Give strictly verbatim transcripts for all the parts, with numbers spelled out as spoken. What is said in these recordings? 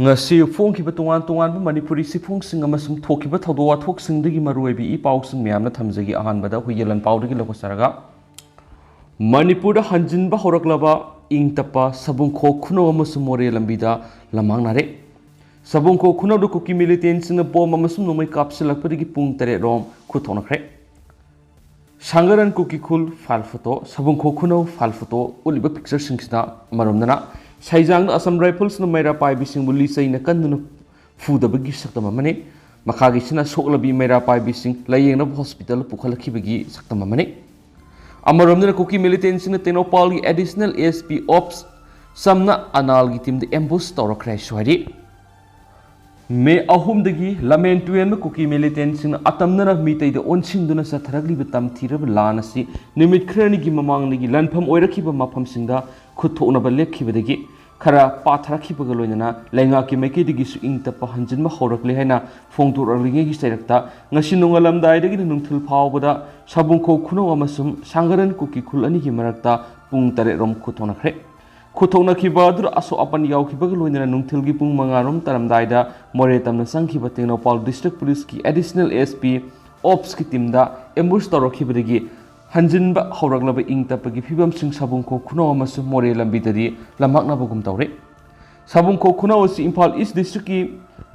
ꯉꯁꯤ ꯐꯣꯡꯈꯤꯕ ꯇꯣꯉꯥꯟ ꯇꯣꯉꯥꯟꯕ ꯃꯅꯤꯄꯨꯔꯤ ꯆꯦꯐꯣꯡꯁꯤꯡ ꯑꯃꯁꯨꯡ ꯊꯣꯛꯈꯤꯕ ꯊꯧꯗꯣꯛ ꯋꯥꯊꯣꯛꯁꯤꯡꯗꯒꯤ ꯃꯔꯨꯑꯣꯏꯕ ꯏ ꯄꯥꯎꯁꯤꯡ ꯃꯌꯥꯝꯅ ꯊꯝꯖꯒꯦ꯫ ꯑꯍꯥꯟꯕꯗ ꯍꯨꯏꯌꯦꯜꯂꯟ ꯄꯥꯎꯗꯒꯤ ꯂꯧꯈꯠꯆꯔꯒ, ꯃꯅꯤꯄꯨꯔꯗ ꯍꯟꯖꯤꯟꯕ ꯍꯧꯔꯛꯂꯕ ꯏꯪ ꯇꯞꯄ ꯁꯕꯨꯡꯈꯣꯛ ꯈꯨꯅꯧ ꯑꯃꯁꯨꯡ ꯃꯣꯔꯦ ꯂꯝꯕꯤꯗ ꯂꯝꯃꯥꯡꯅꯔꯦ꯫ ꯁꯕꯨꯡꯈꯣꯛ ꯈꯨꯅꯧꯗ ꯀꯨꯀꯤ ꯃꯤꯂꯤꯇꯦꯟꯁꯤꯡꯅ ꯕꯣꯝ ꯑꯃꯁꯨꯡ ꯅꯣꯡꯃꯩ ꯀꯥꯞꯁꯤꯜꯂꯛꯄꯗꯒꯤ ꯄꯨꯡ ꯇꯔꯦꯠ ꯔꯣꯝ ꯈꯨꯠ ꯊꯣꯛꯅꯈ꯭ꯔꯦ꯫ ꯁꯥꯡꯒꯔꯟ ꯀꯨꯀꯤ ꯈꯨꯜ ꯐꯥꯏꯜ ꯐꯣꯇꯣ, ꯁꯕꯨꯡꯈꯣꯛ ꯈꯨꯅꯧ ꯐꯥꯏꯜ ꯐꯣꯇꯣ ꯎꯠꯂꯤꯕ ꯄꯤꯛꯆꯔꯁꯤꯡꯁꯤꯗ ꯑꯃꯔꯣꯝꯗꯅ ꯁꯩꯖꯥꯡꯗ ꯑꯁꯥꯝ ꯔꯥꯏꯐꯜꯁꯅ ꯃꯩꯔꯥ ꯄꯥꯏꯕꯤꯁꯤꯡꯕꯨ ꯂꯤꯆꯩꯅ ꯀꯟꯗꯨꯅ ꯐꯨꯗꯕꯒꯤ ꯁꯛꯇꯝ ꯑꯃꯅꯤ꯫ ꯃꯈꯥꯒꯤꯁꯤꯅ ꯁꯣꯛꯂꯕꯤ ꯃꯩꯔꯥ ꯄꯥꯏꯕꯤꯁꯤꯡ ꯂꯥꯌꯦꯡꯅꯕ ꯍꯣꯁꯄꯤꯇꯥꯜ ꯄꯨꯈꯠꯂꯛꯈꯤꯕꯒꯤ ꯁꯛꯇꯝ ꯑꯃꯅꯤ꯫ ꯑꯃꯔꯣꯝꯗꯅ ꯀꯨꯀꯤ ꯃꯤꯂꯤꯇꯦꯟꯁꯤꯡꯅ ꯇꯦꯡꯅꯧꯄꯜꯒꯤ ꯑꯦꯗꯤꯁꯅꯦꯜ ꯑꯦꯁ ꯄꯤ ꯑꯣꯞꯁ ꯆꯝꯅ ꯑꯅꯥꯜꯒꯤ ꯇꯤꯝꯗ ꯑꯦꯝꯕꯨꯁ ꯇꯧꯔꯛꯈ꯭ꯔꯦ ꯍꯥꯏꯁꯨ ꯍꯥꯏꯔꯤ꯫ ꯃꯦ ꯑꯍꯨꯝꯗꯒꯤ ꯂꯝꯍꯦꯟ ꯇꯨꯍꯦꯟꯕ ꯀꯨꯀꯤ ꯃꯤꯂꯤꯇꯦꯟꯁꯤꯡꯅ ꯑꯇꯝꯅꯅ ꯃꯤꯇꯩꯗ ꯑꯣꯟꯁꯤꯟꯗꯨꯅ ꯆꯠꯊꯔꯛꯂꯤꯕ ꯇꯝꯊꯤꯔꯕ ꯂꯥꯟ ꯑꯁꯤ ꯅꯨꯃꯤꯠ ꯈꯔꯅꯤꯒꯤ ꯃꯃꯥꯡꯗꯒꯤ ꯂꯥꯟꯐꯝ ꯑꯣꯏꯔꯛꯈꯤꯕ ꯃꯐꯝꯁꯤꯡꯗ ꯈꯨꯠ ꯊꯣꯛꯅꯕ ꯂꯦꯞꯈꯤꯕꯗꯒꯤ ꯈꯔ ꯄꯥꯊꯔꯛꯈꯤꯕꯒ ꯂꯣꯏꯅꯅ ꯂꯩꯉꯥꯛꯀꯤ ꯃꯥꯏꯀꯩꯗꯒꯤꯁꯨ ꯏꯪ ꯇꯞꯄ ꯍꯟꯖꯤꯟꯕ ꯍꯧꯔꯛꯂꯦ ꯍꯥꯏꯅ ꯐꯣꯡꯗꯣꯔꯛꯂꯤꯉꯩꯒꯤ ꯆꯩꯔꯛꯇ ꯉꯁꯤ ꯅꯣꯡꯉꯥꯜꯂꯝꯗꯥꯏꯗꯒꯤꯅ ꯅꯨꯡꯊꯤꯜ ꯐꯥꯎꯕꯗ ꯁꯕꯨꯡꯈꯣꯛ ꯈꯨꯅꯧ ꯑꯃꯁꯨꯡ ꯁꯥꯡꯒꯔꯟ ꯀꯨꯀꯤ ꯈꯨꯜ ꯑꯅꯤꯒꯤ ꯃꯔꯛꯇ ꯄꯨꯡ ꯇꯔꯦꯠ ꯔꯣꯝ ꯈꯨꯠ ꯊꯣꯛꯅꯈ꯭ꯔꯦ꯫ ꯈꯨꯠ ꯊꯣꯛꯅꯈꯤꯕ ꯑꯗꯨꯗ ꯑꯁꯣꯛ ꯑꯄꯟ ꯌꯥꯎꯈꯤꯕꯒ ꯂꯣꯏꯅꯅ ꯅꯨꯡꯊꯤꯜꯒꯤ ꯄꯨꯡ ꯃꯉꯥ ꯔꯣꯝ ꯇꯥꯔꯝꯗꯥꯏꯗ ꯃꯣꯔꯦ ꯇꯝꯅ ꯆꯪꯈꯤꯕ ꯇꯦꯡꯅꯧꯄꯥꯜ ꯗꯤꯁꯇ꯭ꯔꯤꯛ ꯄꯨꯂꯤꯁꯀꯤ ꯑꯦꯗꯤꯁꯅꯦꯜ ꯑꯦꯁ ꯄꯤ ꯑꯣꯞꯁꯀꯤ ꯇꯤꯝꯗ ꯑꯦꯝꯕꯨꯁ ꯇꯧꯔꯛꯈꯤꯕꯗꯒꯤ ꯍꯟꯖꯤꯟꯕ ꯍꯧꯔꯛꯂꯕ ꯏꯪ ꯇꯞꯄꯒꯤ ꯐꯤꯕꯝꯁꯤꯡ ꯁꯕꯨꯡꯈꯣꯛ ꯈꯨꯅꯧ ꯑꯃꯁꯨꯡ ꯃꯣꯔꯦ ꯂꯝꯕꯤꯗꯗꯤ ꯂꯝꯃꯛꯅꯕꯒꯨꯝ ꯇꯧꯔꯦ꯫ ꯁꯕꯨꯡꯈꯣꯛ ꯈꯨꯅꯧ ꯑꯁꯤ ꯏꯝꯐꯥꯜ ꯏꯁ ꯗꯤꯁꯇ꯭ꯔꯤꯛꯀꯤ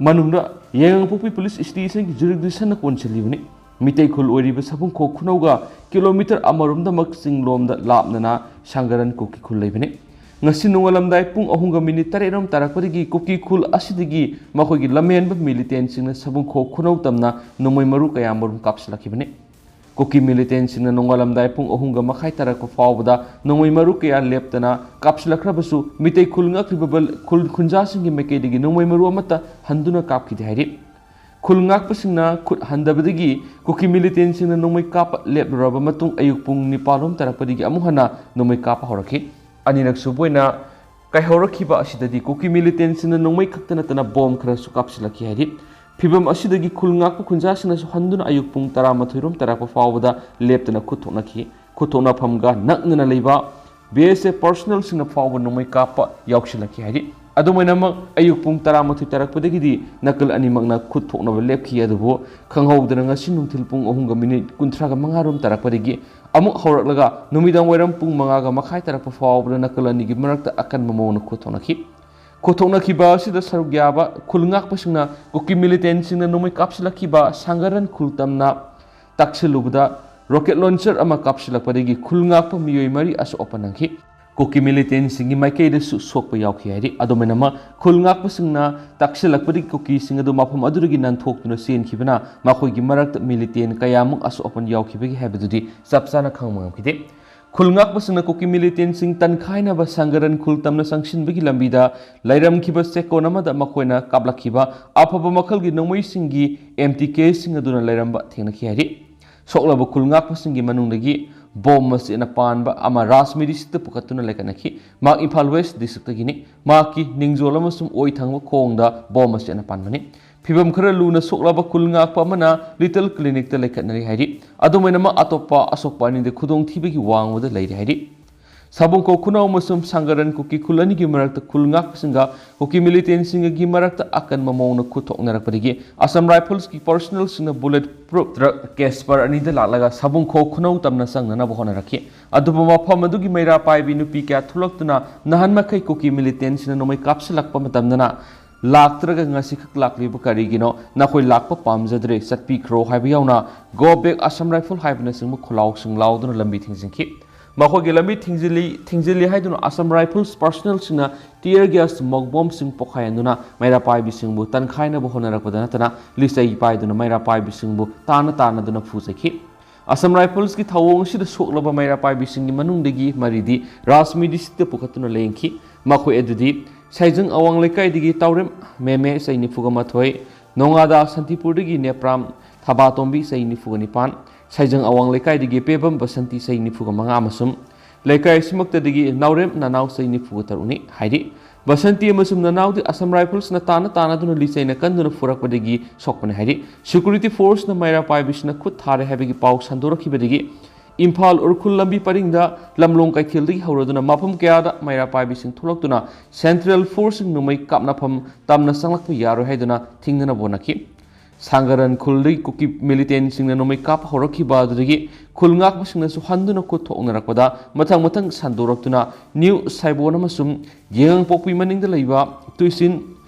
ꯃꯅꯨꯡꯗ ꯌꯥꯏꯉꯪꯄꯣꯛꯄꯤ ꯄꯨꯂꯤꯁ ꯁ꯭ꯇꯦꯁꯟꯒꯤ ꯖꯨꯔꯤꯁꯗꯤꯛꯁꯟꯅ ꯀꯣꯟꯁꯤꯜꯂꯤꯕꯅꯤ꯫ ꯃꯤꯇꯩ ꯈꯨꯜ ꯑꯣꯏꯔꯤꯕ ꯁꯕꯨꯡꯈꯣꯛ ꯈꯨꯅꯧꯒ ꯀꯤꯂꯣꯃꯤꯇꯔ ꯑꯃꯔꯣꯝꯗꯃꯛ ꯆꯤꯡꯂꯣꯝꯗ ꯂꯥꯞꯅꯅ ꯁꯥꯡꯒꯔꯟ ꯀꯨꯀꯤ ꯈꯨꯜ ꯂꯩꯕꯅꯤ꯫ ꯉꯁꯤ ꯅꯣꯡꯉꯥꯜꯂꯝꯗꯥꯏ ꯄꯨꯡ ꯑꯍꯨꯝꯒ ꯃꯤꯅꯤꯠ ꯇꯔꯦꯠ ꯔꯣꯝ ꯇꯥꯔꯛꯄꯗꯒꯤ ꯀꯨꯀꯤ ꯈꯨꯜ ꯑꯁꯤꯗꯒꯤ ꯃꯈꯣꯏꯒꯤ ꯂꯝꯍꯦꯟꯕ ꯃꯤꯂꯤꯇꯦꯟꯁꯤꯡꯅ ꯁꯕꯨꯡꯈꯣꯛ ꯈꯨꯅꯧ ꯇꯝꯅ ꯅꯣꯡꯃꯩ ꯃꯔꯨ ꯀꯌꯥ ꯃꯔꯨꯝ ꯀꯥꯞꯁꯤꯜꯂꯛꯈꯤꯕꯅꯤ꯫ ꯀꯨꯀꯤ ꯃꯤꯂꯤꯇꯦꯟꯁꯤꯡꯅ ꯅꯣꯡꯉꯥꯜꯂꯝꯗꯥꯏ ꯄꯨꯡ ꯑꯍꯨꯝꯒ ꯃꯈꯥꯏ ꯇꯥꯔꯛꯄ ꯐꯥꯎꯕꯗ ꯅꯣꯡꯃꯩ ꯃꯔꯨ ꯀꯌꯥ ꯂꯦꯞꯇꯅ ꯀꯥꯞꯁꯤꯜꯂꯛꯈ꯭ꯔꯕꯁꯨ, ꯃꯤꯇꯩ ꯈꯨꯜ ꯉꯥꯛꯂꯤꯕ ꯕꯜ-, ꯈꯨꯜ ꯈꯨꯟꯖꯥꯁꯤꯡꯒꯤ ꯃꯥꯏꯀꯩꯗꯒꯤ ꯅꯣꯡꯃꯩ ꯃꯔꯨ ꯑꯃꯠꯇ ꯍꯟꯗꯨꯅ ꯀꯥꯞꯈꯤꯗꯦ ꯍꯥꯏꯔꯤ꯫ ꯈꯨꯜ ꯉꯥꯛꯄꯁꯤꯡꯅ ꯈꯨꯠ ꯍꯟꯗꯕꯗꯒꯤ ꯀꯨꯀꯤ ꯃꯤꯂꯤꯇꯦꯟꯁꯤꯡꯅ ꯅꯣꯡꯃꯩ ꯀꯥꯞꯄ ꯂꯦꯞꯂꯨꯔꯕ ꯃꯇꯨꯡ ꯑꯌꯨꯛ ꯄꯨꯡ ꯅꯤꯄꯥꯜ ꯔꯣꯝ ꯇꯥꯔꯛꯄꯗꯒꯤ ꯑꯃꯨꯛ ꯍꯟꯅ ꯅꯣꯡꯃꯩ ꯀꯥꯞꯄ ꯍꯧꯔꯛꯈꯤ꯫ ꯑꯅꯤꯔꯛ ꯁꯨꯕ ꯑꯣꯏꯅ ꯀꯥꯏꯍꯧꯔꯛꯈꯤꯕ ꯑꯁꯤꯗꯗꯤ ꯀꯨꯀꯤ ꯃꯤꯂꯤꯇꯦꯟꯁꯤꯡꯅ ꯅꯣꯡꯃꯩ ꯈꯛꯇ ꯅꯠꯇꯅ ꯕꯣꯝ ꯈꯔꯁꯨ ꯀꯥꯞꯁꯤꯜꯂꯛꯈꯤ ꯍꯥꯏꯔꯤ꯫ ꯐꯤꯕꯝ ꯑꯁꯤꯗꯒꯤ ꯈꯨꯜ ꯉꯥꯛꯄ ꯈꯨꯟꯖꯥꯁꯤꯡꯅꯁꯨ ꯍꯟꯗꯨꯅ ꯑꯌꯨꯛ ꯄꯨꯡ ꯇꯔꯥꯃꯥꯊꯣꯏ ꯔꯣꯝ ꯇꯥꯔꯛꯄ ꯐꯥꯎꯕꯗ ꯂꯦꯞꯇꯅ ꯈꯨꯠ ꯊꯣꯛꯅꯈꯤ꯫ ꯈꯨꯠ ꯊꯣꯛꯅꯐꯝꯒ ꯅꯛꯅꯅ ꯂꯩꯕ ꯕꯤ ꯑꯦꯁ ꯑꯦꯐ ꯄꯔꯁꯣꯅꯦꯜꯁꯤꯡꯅ ꯐꯥꯎꯕ ꯅꯣꯡꯃꯩ ꯀꯥꯞꯄ ꯌꯥꯎꯁꯤꯜꯂꯛꯈꯤ ꯍꯥꯏꯔꯤ꯫ ꯑꯗꯨꯃꯥꯏꯅꯃꯛ ꯑꯌꯨꯛ ꯄꯨꯡ ꯇꯔꯥꯃꯥꯊꯣꯏ ꯇꯥꯔꯛꯄꯗꯒꯤꯗꯤ ꯅꯥꯀꯜ ꯑꯅꯤꯃꯛꯅ ꯈꯨꯠ ꯊꯣꯛꯅꯕ ꯂꯦꯞꯈꯤ꯫ ꯑꯗꯨꯕꯨ ꯈꯪꯍꯧꯗꯅ ꯉꯁꯤ ꯅꯨꯡꯊꯤꯜ ꯄꯨꯡ ꯑꯍꯨꯝꯒ ꯃꯤꯅꯤꯠ ꯀꯨꯟꯊ꯭ꯔꯥꯒ ꯃꯉꯥ ꯔꯣꯝ ꯇꯥꯔꯛꯄꯗꯒꯤ ꯑꯃꯨꯛ ꯍꯧꯔꯛꯂꯒ ꯅꯨꯃꯤꯗꯥꯡ ꯋꯥꯏꯔꯝ ꯄꯨꯡ ꯃꯉꯥꯒ ꯃꯈꯥꯏ ꯇꯥꯔꯛꯄ ꯐꯥꯎꯕꯗ ꯅꯥꯀꯜ ꯑꯅꯤꯒꯤ ꯃꯔꯛꯇ ꯑꯀꯟꯕ ꯃꯑꯣꯡꯗ ꯈꯨꯠ ꯊꯣꯛꯅꯈꯤ꯫ ꯈꯨꯠ ꯊꯣꯛꯅꯈꯤꯕ ꯑꯁꯤꯗ ꯁꯔꯨꯛ ꯌꯥꯕ ꯈꯨꯜ ꯉꯥꯛꯄꯁꯤꯡꯅ ꯀꯨꯀꯤ ꯃꯤꯂꯤꯇꯦꯟꯁꯤꯡꯅ ꯅꯣꯡꯃꯩ ꯀꯥꯞꯁꯤꯜꯂꯛꯈꯤꯕ ꯁꯥꯡꯒꯔꯟ ꯈꯨꯜ ꯇꯝꯅ ꯇꯥꯛꯁꯤꯜꯂꯨꯕꯗ ꯔꯣꯀꯦꯠ ꯂꯣꯟꯆꯔ ꯑꯃ ꯀꯥꯞꯁꯤꯜꯂꯛꯄꯗꯒꯤ ꯈꯨꯜ ꯉꯥꯛꯄ ꯃꯤꯑꯣꯏ ꯃꯔꯤ ꯑꯁꯣꯛ ꯑꯄꯟ ꯅꯪꯈꯤ꯫ ꯀꯨꯀꯤ ꯃꯤꯂꯤꯇꯦꯟꯁꯤꯡꯒꯤ ꯃꯥꯏꯀꯩꯗꯁꯨ ꯁꯣꯛꯄ ꯌꯥꯎꯈꯤ ꯍꯥꯏꯔꯤ꯫ ꯑꯗꯨꯃꯥꯏꯅꯃꯛ ꯈꯨꯜ ꯉꯥꯛꯄꯁꯤꯡꯅ ꯇꯥꯛꯁꯤꯜꯂꯛꯄꯗꯒꯤ ꯀꯨꯀꯤꯁꯤꯡ ꯑꯗꯨ ꯃꯐꯝ ꯑꯗꯨꯗꯒꯤ ꯅꯥꯟꯊꯣꯛꯇꯨꯅ ꯆꯦꯟꯈꯤꯕꯅ ꯃꯈꯣꯏꯒꯤ ꯃꯔꯛꯇ ꯃꯤꯂꯤꯇꯦꯟ ꯀꯌꯥꯃꯨꯛ ꯑꯁꯣꯛ ꯑꯄꯟ ꯌꯥꯎꯈꯤꯕꯒꯦ ꯍꯥꯏꯕꯗꯨꯗꯤ ꯆꯞ ꯆꯥꯅ ꯈꯪꯕ ꯉꯝꯈꯤꯗꯦ꯫ ꯈꯨꯜ ꯉꯥꯛꯄꯁꯤꯡꯅ ꯀꯨꯀꯤ ꯃꯤꯂꯤꯇꯦꯟꯁꯤꯡ ꯇꯟꯈꯥꯏꯅꯕ ꯁꯪꯒꯔꯟ ꯈꯨꯜ ꯇꯝꯅ ꯆꯪꯁꯤꯟꯕꯒꯤ ꯂꯝꯕꯤꯗ ꯂꯩꯔꯝꯈꯤꯕ ꯆꯦꯛꯀꯣꯟ ꯑꯃꯗ ꯃꯈꯣꯏꯅ ꯀꯥꯞꯂꯛꯈꯤꯕ ꯑꯐꯕ ꯃꯈꯜꯒꯤ ꯅꯣꯡꯃꯩꯁꯤꯡꯒꯤ ꯑꯦꯝ ꯇꯤ ꯀꯦꯁꯤꯡ ꯑꯗꯨꯅ ꯂꯩꯔꯝꯕ ꯊꯦꯡꯅꯈꯤ ꯍꯥꯏꯔꯤ꯫ ꯁꯣꯛꯂꯕ ꯈꯨꯜ ꯉꯥꯛꯄꯁꯤꯡꯒꯤ ꯃꯅꯨꯡꯗꯒꯤ ꯕꯣꯝ ꯃꯆꯦꯠꯅ ꯄꯥꯟꯕ ꯑꯃ ꯔꯥꯖꯃꯤꯔꯤꯁꯤꯗ ꯄꯨꯈꯠꯇꯨꯅ ꯂꯩꯈꯠꯅꯈꯤ꯫ ꯃꯍꯥꯛ ꯏꯝꯐꯥꯜ ꯋꯦꯁ ꯗꯤꯁꯇ꯭ꯔꯤꯛꯇꯒꯤꯅꯤ꯫ ꯃꯍꯥꯛꯀꯤ ꯅꯤꯡꯖꯣꯜ ꯑꯃꯁꯨꯡ ꯑꯣꯏ ꯊꯪꯕ ꯈꯣꯡꯗ ꯕꯣꯝ ꯃꯆꯦꯠꯅ ꯄꯥꯟꯕꯅꯤ꯫ ꯐꯤꯕꯝ ꯈꯔ ꯂꯨꯅ ꯁꯣꯛꯂꯕ ꯈꯨꯜ ꯉꯥꯛꯄ ꯑꯃꯅ ꯂꯤꯇꯜ ꯀ꯭ꯂꯤꯅꯤꯛꯇ ꯂꯩꯈꯠꯅꯔꯤ ꯍꯥꯏꯔꯤ꯫ ꯑꯗꯨꯃꯥꯏꯅꯃꯛ ꯑꯇꯣꯞꯄ ꯑꯁꯣꯛꯄ ꯑꯅꯤꯗ ꯈꯨꯗꯣꯡꯊꯤꯕꯒꯤ ꯋꯥꯡꯃꯗ ꯂꯩꯔꯤ ꯍꯥꯏꯔꯤ꯫ ꯁꯥꯕꯨꯡꯈꯣꯛ ꯈꯨꯅꯧ ꯑꯃꯁꯨꯡ ꯁꯪꯒꯔꯟ ꯀꯨꯀꯤ ꯈꯨꯜ ꯑꯅꯤꯒꯤ ꯃꯔꯛꯇ ꯈꯨꯜ ꯉꯥꯛꯄꯁꯤꯡꯒ ꯀꯨꯀꯤ ꯃꯤꯂꯤꯇꯦꯟꯁꯤꯡꯒꯒꯤ ꯃꯔꯛꯇ ꯑꯀꯟꯕ ꯃꯑꯣꯡꯗ ꯈꯨꯠ ꯊꯣꯛꯅꯔꯛꯄꯗꯒꯤ ꯑꯁꯥꯝ ꯔꯥꯏꯐꯜꯁꯀꯤ ꯄꯔꯁꯣꯅꯦꯜꯁꯤꯡꯅ ꯕꯨꯂꯦꯠ ꯄ꯭ꯔꯨꯞ ꯇ꯭ꯔꯛ ꯀꯦꯁꯄꯔ ꯑꯅꯤꯗ ꯂꯥꯛꯂꯒ ꯁꯥꯕꯨꯡꯈꯣꯛ ꯈꯨꯅꯧ ꯇꯝꯅ ꯆꯪꯅꯅꯕ ꯍꯣꯠꯅꯔꯛꯈꯤ꯫ ꯑꯗꯨꯕꯨ ꯃꯐꯝ ꯑꯗꯨꯒꯤ ꯃꯩꯔꯥ ꯄꯥꯏꯕꯤ ꯅꯨꯄꯤ ꯀꯌꯥ ꯊꯣꯛꯂꯛꯇꯨꯅ ꯅꯍꯥꯟ ꯃꯈꯩ ꯀꯨꯀꯤ ꯃꯤꯂꯤꯇꯦꯟꯁꯤꯡꯅ ꯅꯣꯡꯃꯩ ꯀꯥꯞꯁꯤꯜꯂꯛꯄ ꯃꯇꯝꯗꯅ ꯂꯥꯛꯇ꯭ꯔꯒ ꯉꯁꯤꯈꯛ ꯂꯥꯛꯂꯤꯕ ꯀꯔꯤꯒꯤꯅꯣ? ꯅꯈꯣꯏ ꯂꯥꯛꯄ ꯄꯥꯝꯖꯗ꯭ꯔꯦ, ꯆꯠꯄꯤꯈ꯭ꯔꯣ ꯍꯥꯏꯕ ꯌꯥꯎꯅ "Go back ꯑꯁꯥꯝ ꯔꯥꯏꯐꯜ" ꯍꯥꯏꯕꯅꯆꯤꯡꯕ ꯈꯣꯜꯂꯥꯎꯁꯤꯡ ꯂꯥꯎꯗꯨꯅ ꯂꯝꯕꯤ ꯊꯤꯡꯖꯤꯟꯈꯤ꯫ ꯃꯈꯣꯏꯒꯤ ꯂꯝꯕꯤ ꯊꯤꯡꯖꯤꯜꯂꯤ, ꯊꯤꯡꯖꯤꯜꯂꯤ ꯍꯥꯏꯗꯨꯅ ꯑꯁꯥꯝ ꯔꯥꯏꯐꯜꯁ ꯄꯔꯁꯣꯅꯦꯜꯁꯤꯡꯅ ꯇꯤꯌꯔ ꯒ꯭ꯌꯥꯁ ꯃꯣꯛ ꯕꯣꯝꯁꯤꯡ ꯄꯣꯈꯥꯏꯍꯟꯗꯨꯅ ꯃꯩꯔꯥ ꯄꯥꯏꯕꯤꯁꯤꯡꯕꯨ ꯇꯟꯈꯥꯏꯅꯕ ꯍꯣꯠꯅꯔꯛꯄꯗ ꯅꯠꯇꯅ ꯂꯤꯆꯩ ꯄꯥꯏꯗꯨꯅ ꯃꯩꯔꯥ ꯄꯥꯏꯕꯤꯁꯤꯡꯕꯨ ꯇꯥꯟꯅ ꯇꯥꯟꯅꯗꯨꯅ ꯐꯨꯖꯈꯤ꯫ ꯑꯁꯥꯝ ꯔꯥꯏꯐꯜꯁꯀꯤ ꯊꯧꯑꯣꯡ ꯑꯁꯤꯗ ꯁꯣꯛꯂꯕ ꯃꯩꯔꯥ ꯄꯥꯏꯕꯤꯁꯤꯡꯒꯤ ꯃꯅꯨꯡꯗꯒꯤ ꯃꯔꯤꯗꯤ ꯔꯥꯖꯃꯤꯔꯤꯁꯤꯗ ꯄꯨꯈꯠꯇꯨꯅ ꯂꯥꯌꯦꯡꯈꯤ꯫ ꯃꯈꯣꯏ ꯑꯗꯨꯗꯤ ꯁꯥꯏꯖꯪ ꯑꯋꯥꯡ ꯂꯩꯀꯥꯏꯗꯒꯤ ꯇꯥꯎꯔꯦꯝ ꯃꯦꯃꯦ ꯆꯍꯤ ꯅꯤꯐꯨꯒ ꯃꯥꯊꯣꯏ, ꯅꯣꯡꯉꯥꯗꯥ ꯁꯥꯟꯇꯤꯄꯨꯔꯗꯒꯤ ꯅꯦꯄ꯭ꯔꯥꯝ ꯊꯕꯥꯇꯣꯝꯕꯤ ꯆꯍꯤ ꯅꯤꯐꯨꯒ ꯅꯤꯄꯥꯟ, ꯁꯥꯏꯖꯪ ꯑꯋꯥꯡ ꯂꯩꯀꯥꯏꯗꯒꯤ ꯄꯦꯕꯝ ꯕꯁꯟꯇꯤ ꯆꯍꯤ ꯅꯤꯐꯨꯒ ꯃꯉꯥ ꯑꯃꯁꯨꯡ ꯂꯩꯀꯥꯏ ꯑꯁꯤꯃꯛꯇꯗꯒꯤ ꯅꯥꯎꯔꯦꯝ ꯅꯅꯥꯎ ꯆꯍꯤ ꯅꯤꯐꯨꯒ ꯇꯔꯨꯛꯅꯤ ꯍꯥꯏꯔꯤ꯫ ꯕꯁꯟꯇꯤ ꯑꯃꯁꯨꯡ ꯅꯅꯥꯎꯗꯤ ꯑꯁꯥꯝ ꯔꯥꯏꯐꯜꯁꯅ ꯇꯥꯟꯅ ꯇꯥꯟꯅꯗꯨꯅ ꯂꯤꯆꯩꯅ ꯀꯟꯗꯨꯅ ꯐꯨꯔꯛꯄꯗꯒꯤ ꯁꯣꯛꯄꯅꯤ ꯍꯥꯏꯔꯤ꯫ ꯁꯦꯀ꯭ꯌꯨꯔꯤꯇꯤ ꯐꯣꯔꯁꯅ ꯃꯩꯔꯥ ꯄꯥꯏꯕꯤꯁꯤꯅ ꯈꯨꯠ ꯊꯥꯔꯦ ꯍꯥꯏꯕꯒꯤ ꯄꯥꯎ ꯁꯟꯗꯣꯔꯛꯈꯤꯕꯗꯒꯤ ꯏꯝꯐꯥꯜ ꯎꯔꯈꯨꯜ ꯂꯝꯕꯤ ꯄꯔꯤꯡꯗ ꯂꯝꯂꯣꯡ ꯀꯩꯊꯦꯜꯗꯒꯤ ꯍꯧꯔꯗꯨꯅ ꯃꯐꯝ ꯀꯌꯥꯗ ꯃꯩꯔꯥ ꯄꯥꯏꯕꯤꯁꯤꯡ ꯊꯣꯛꯂꯛꯇꯨꯅ Central Forceꯁꯤꯡ ꯅꯣꯡꯃꯩ ꯀꯥꯞꯅꯐꯝ ꯇꯝꯅ ꯆꯪꯂꯛꯄ ꯌꯥꯔꯣꯏ ꯍꯥꯏꯗꯨꯅ ꯊꯤꯡꯅꯅꯕ ꯍꯣꯠꯅꯈꯤ꯫ ꯁꯥꯡꯒꯔꯟ ꯈꯨꯜꯗꯒꯤ ꯀꯨꯀꯤ militantꯁꯤꯡꯅ ꯅꯣꯡꯃꯩ ꯀꯥꯞꯄ ꯍꯧꯔꯛꯈꯤꯕ ꯑꯗꯨꯗꯒꯤ ꯈꯨꯜ ꯉꯥꯛꯄꯁꯤꯡꯅꯁꯨ ꯍꯟꯗꯨꯅ ꯈꯨꯠ ꯊꯣꯛꯅꯔꯛꯄꯗ ꯃꯊꯪ ꯃꯊꯪ ꯁꯟꯗꯣꯔꯛꯇꯨꯅ ꯅ꯭ꯌꯨ ꯁꯥꯏꯕꯣꯟ ꯑꯃꯁꯨꯡ ꯌꯦꯉꯥꯡꯄꯣꯛꯄꯤ ꯃꯅꯤꯡꯗ ꯂꯩꯕ ꯇꯨꯏꯁꯤꯟ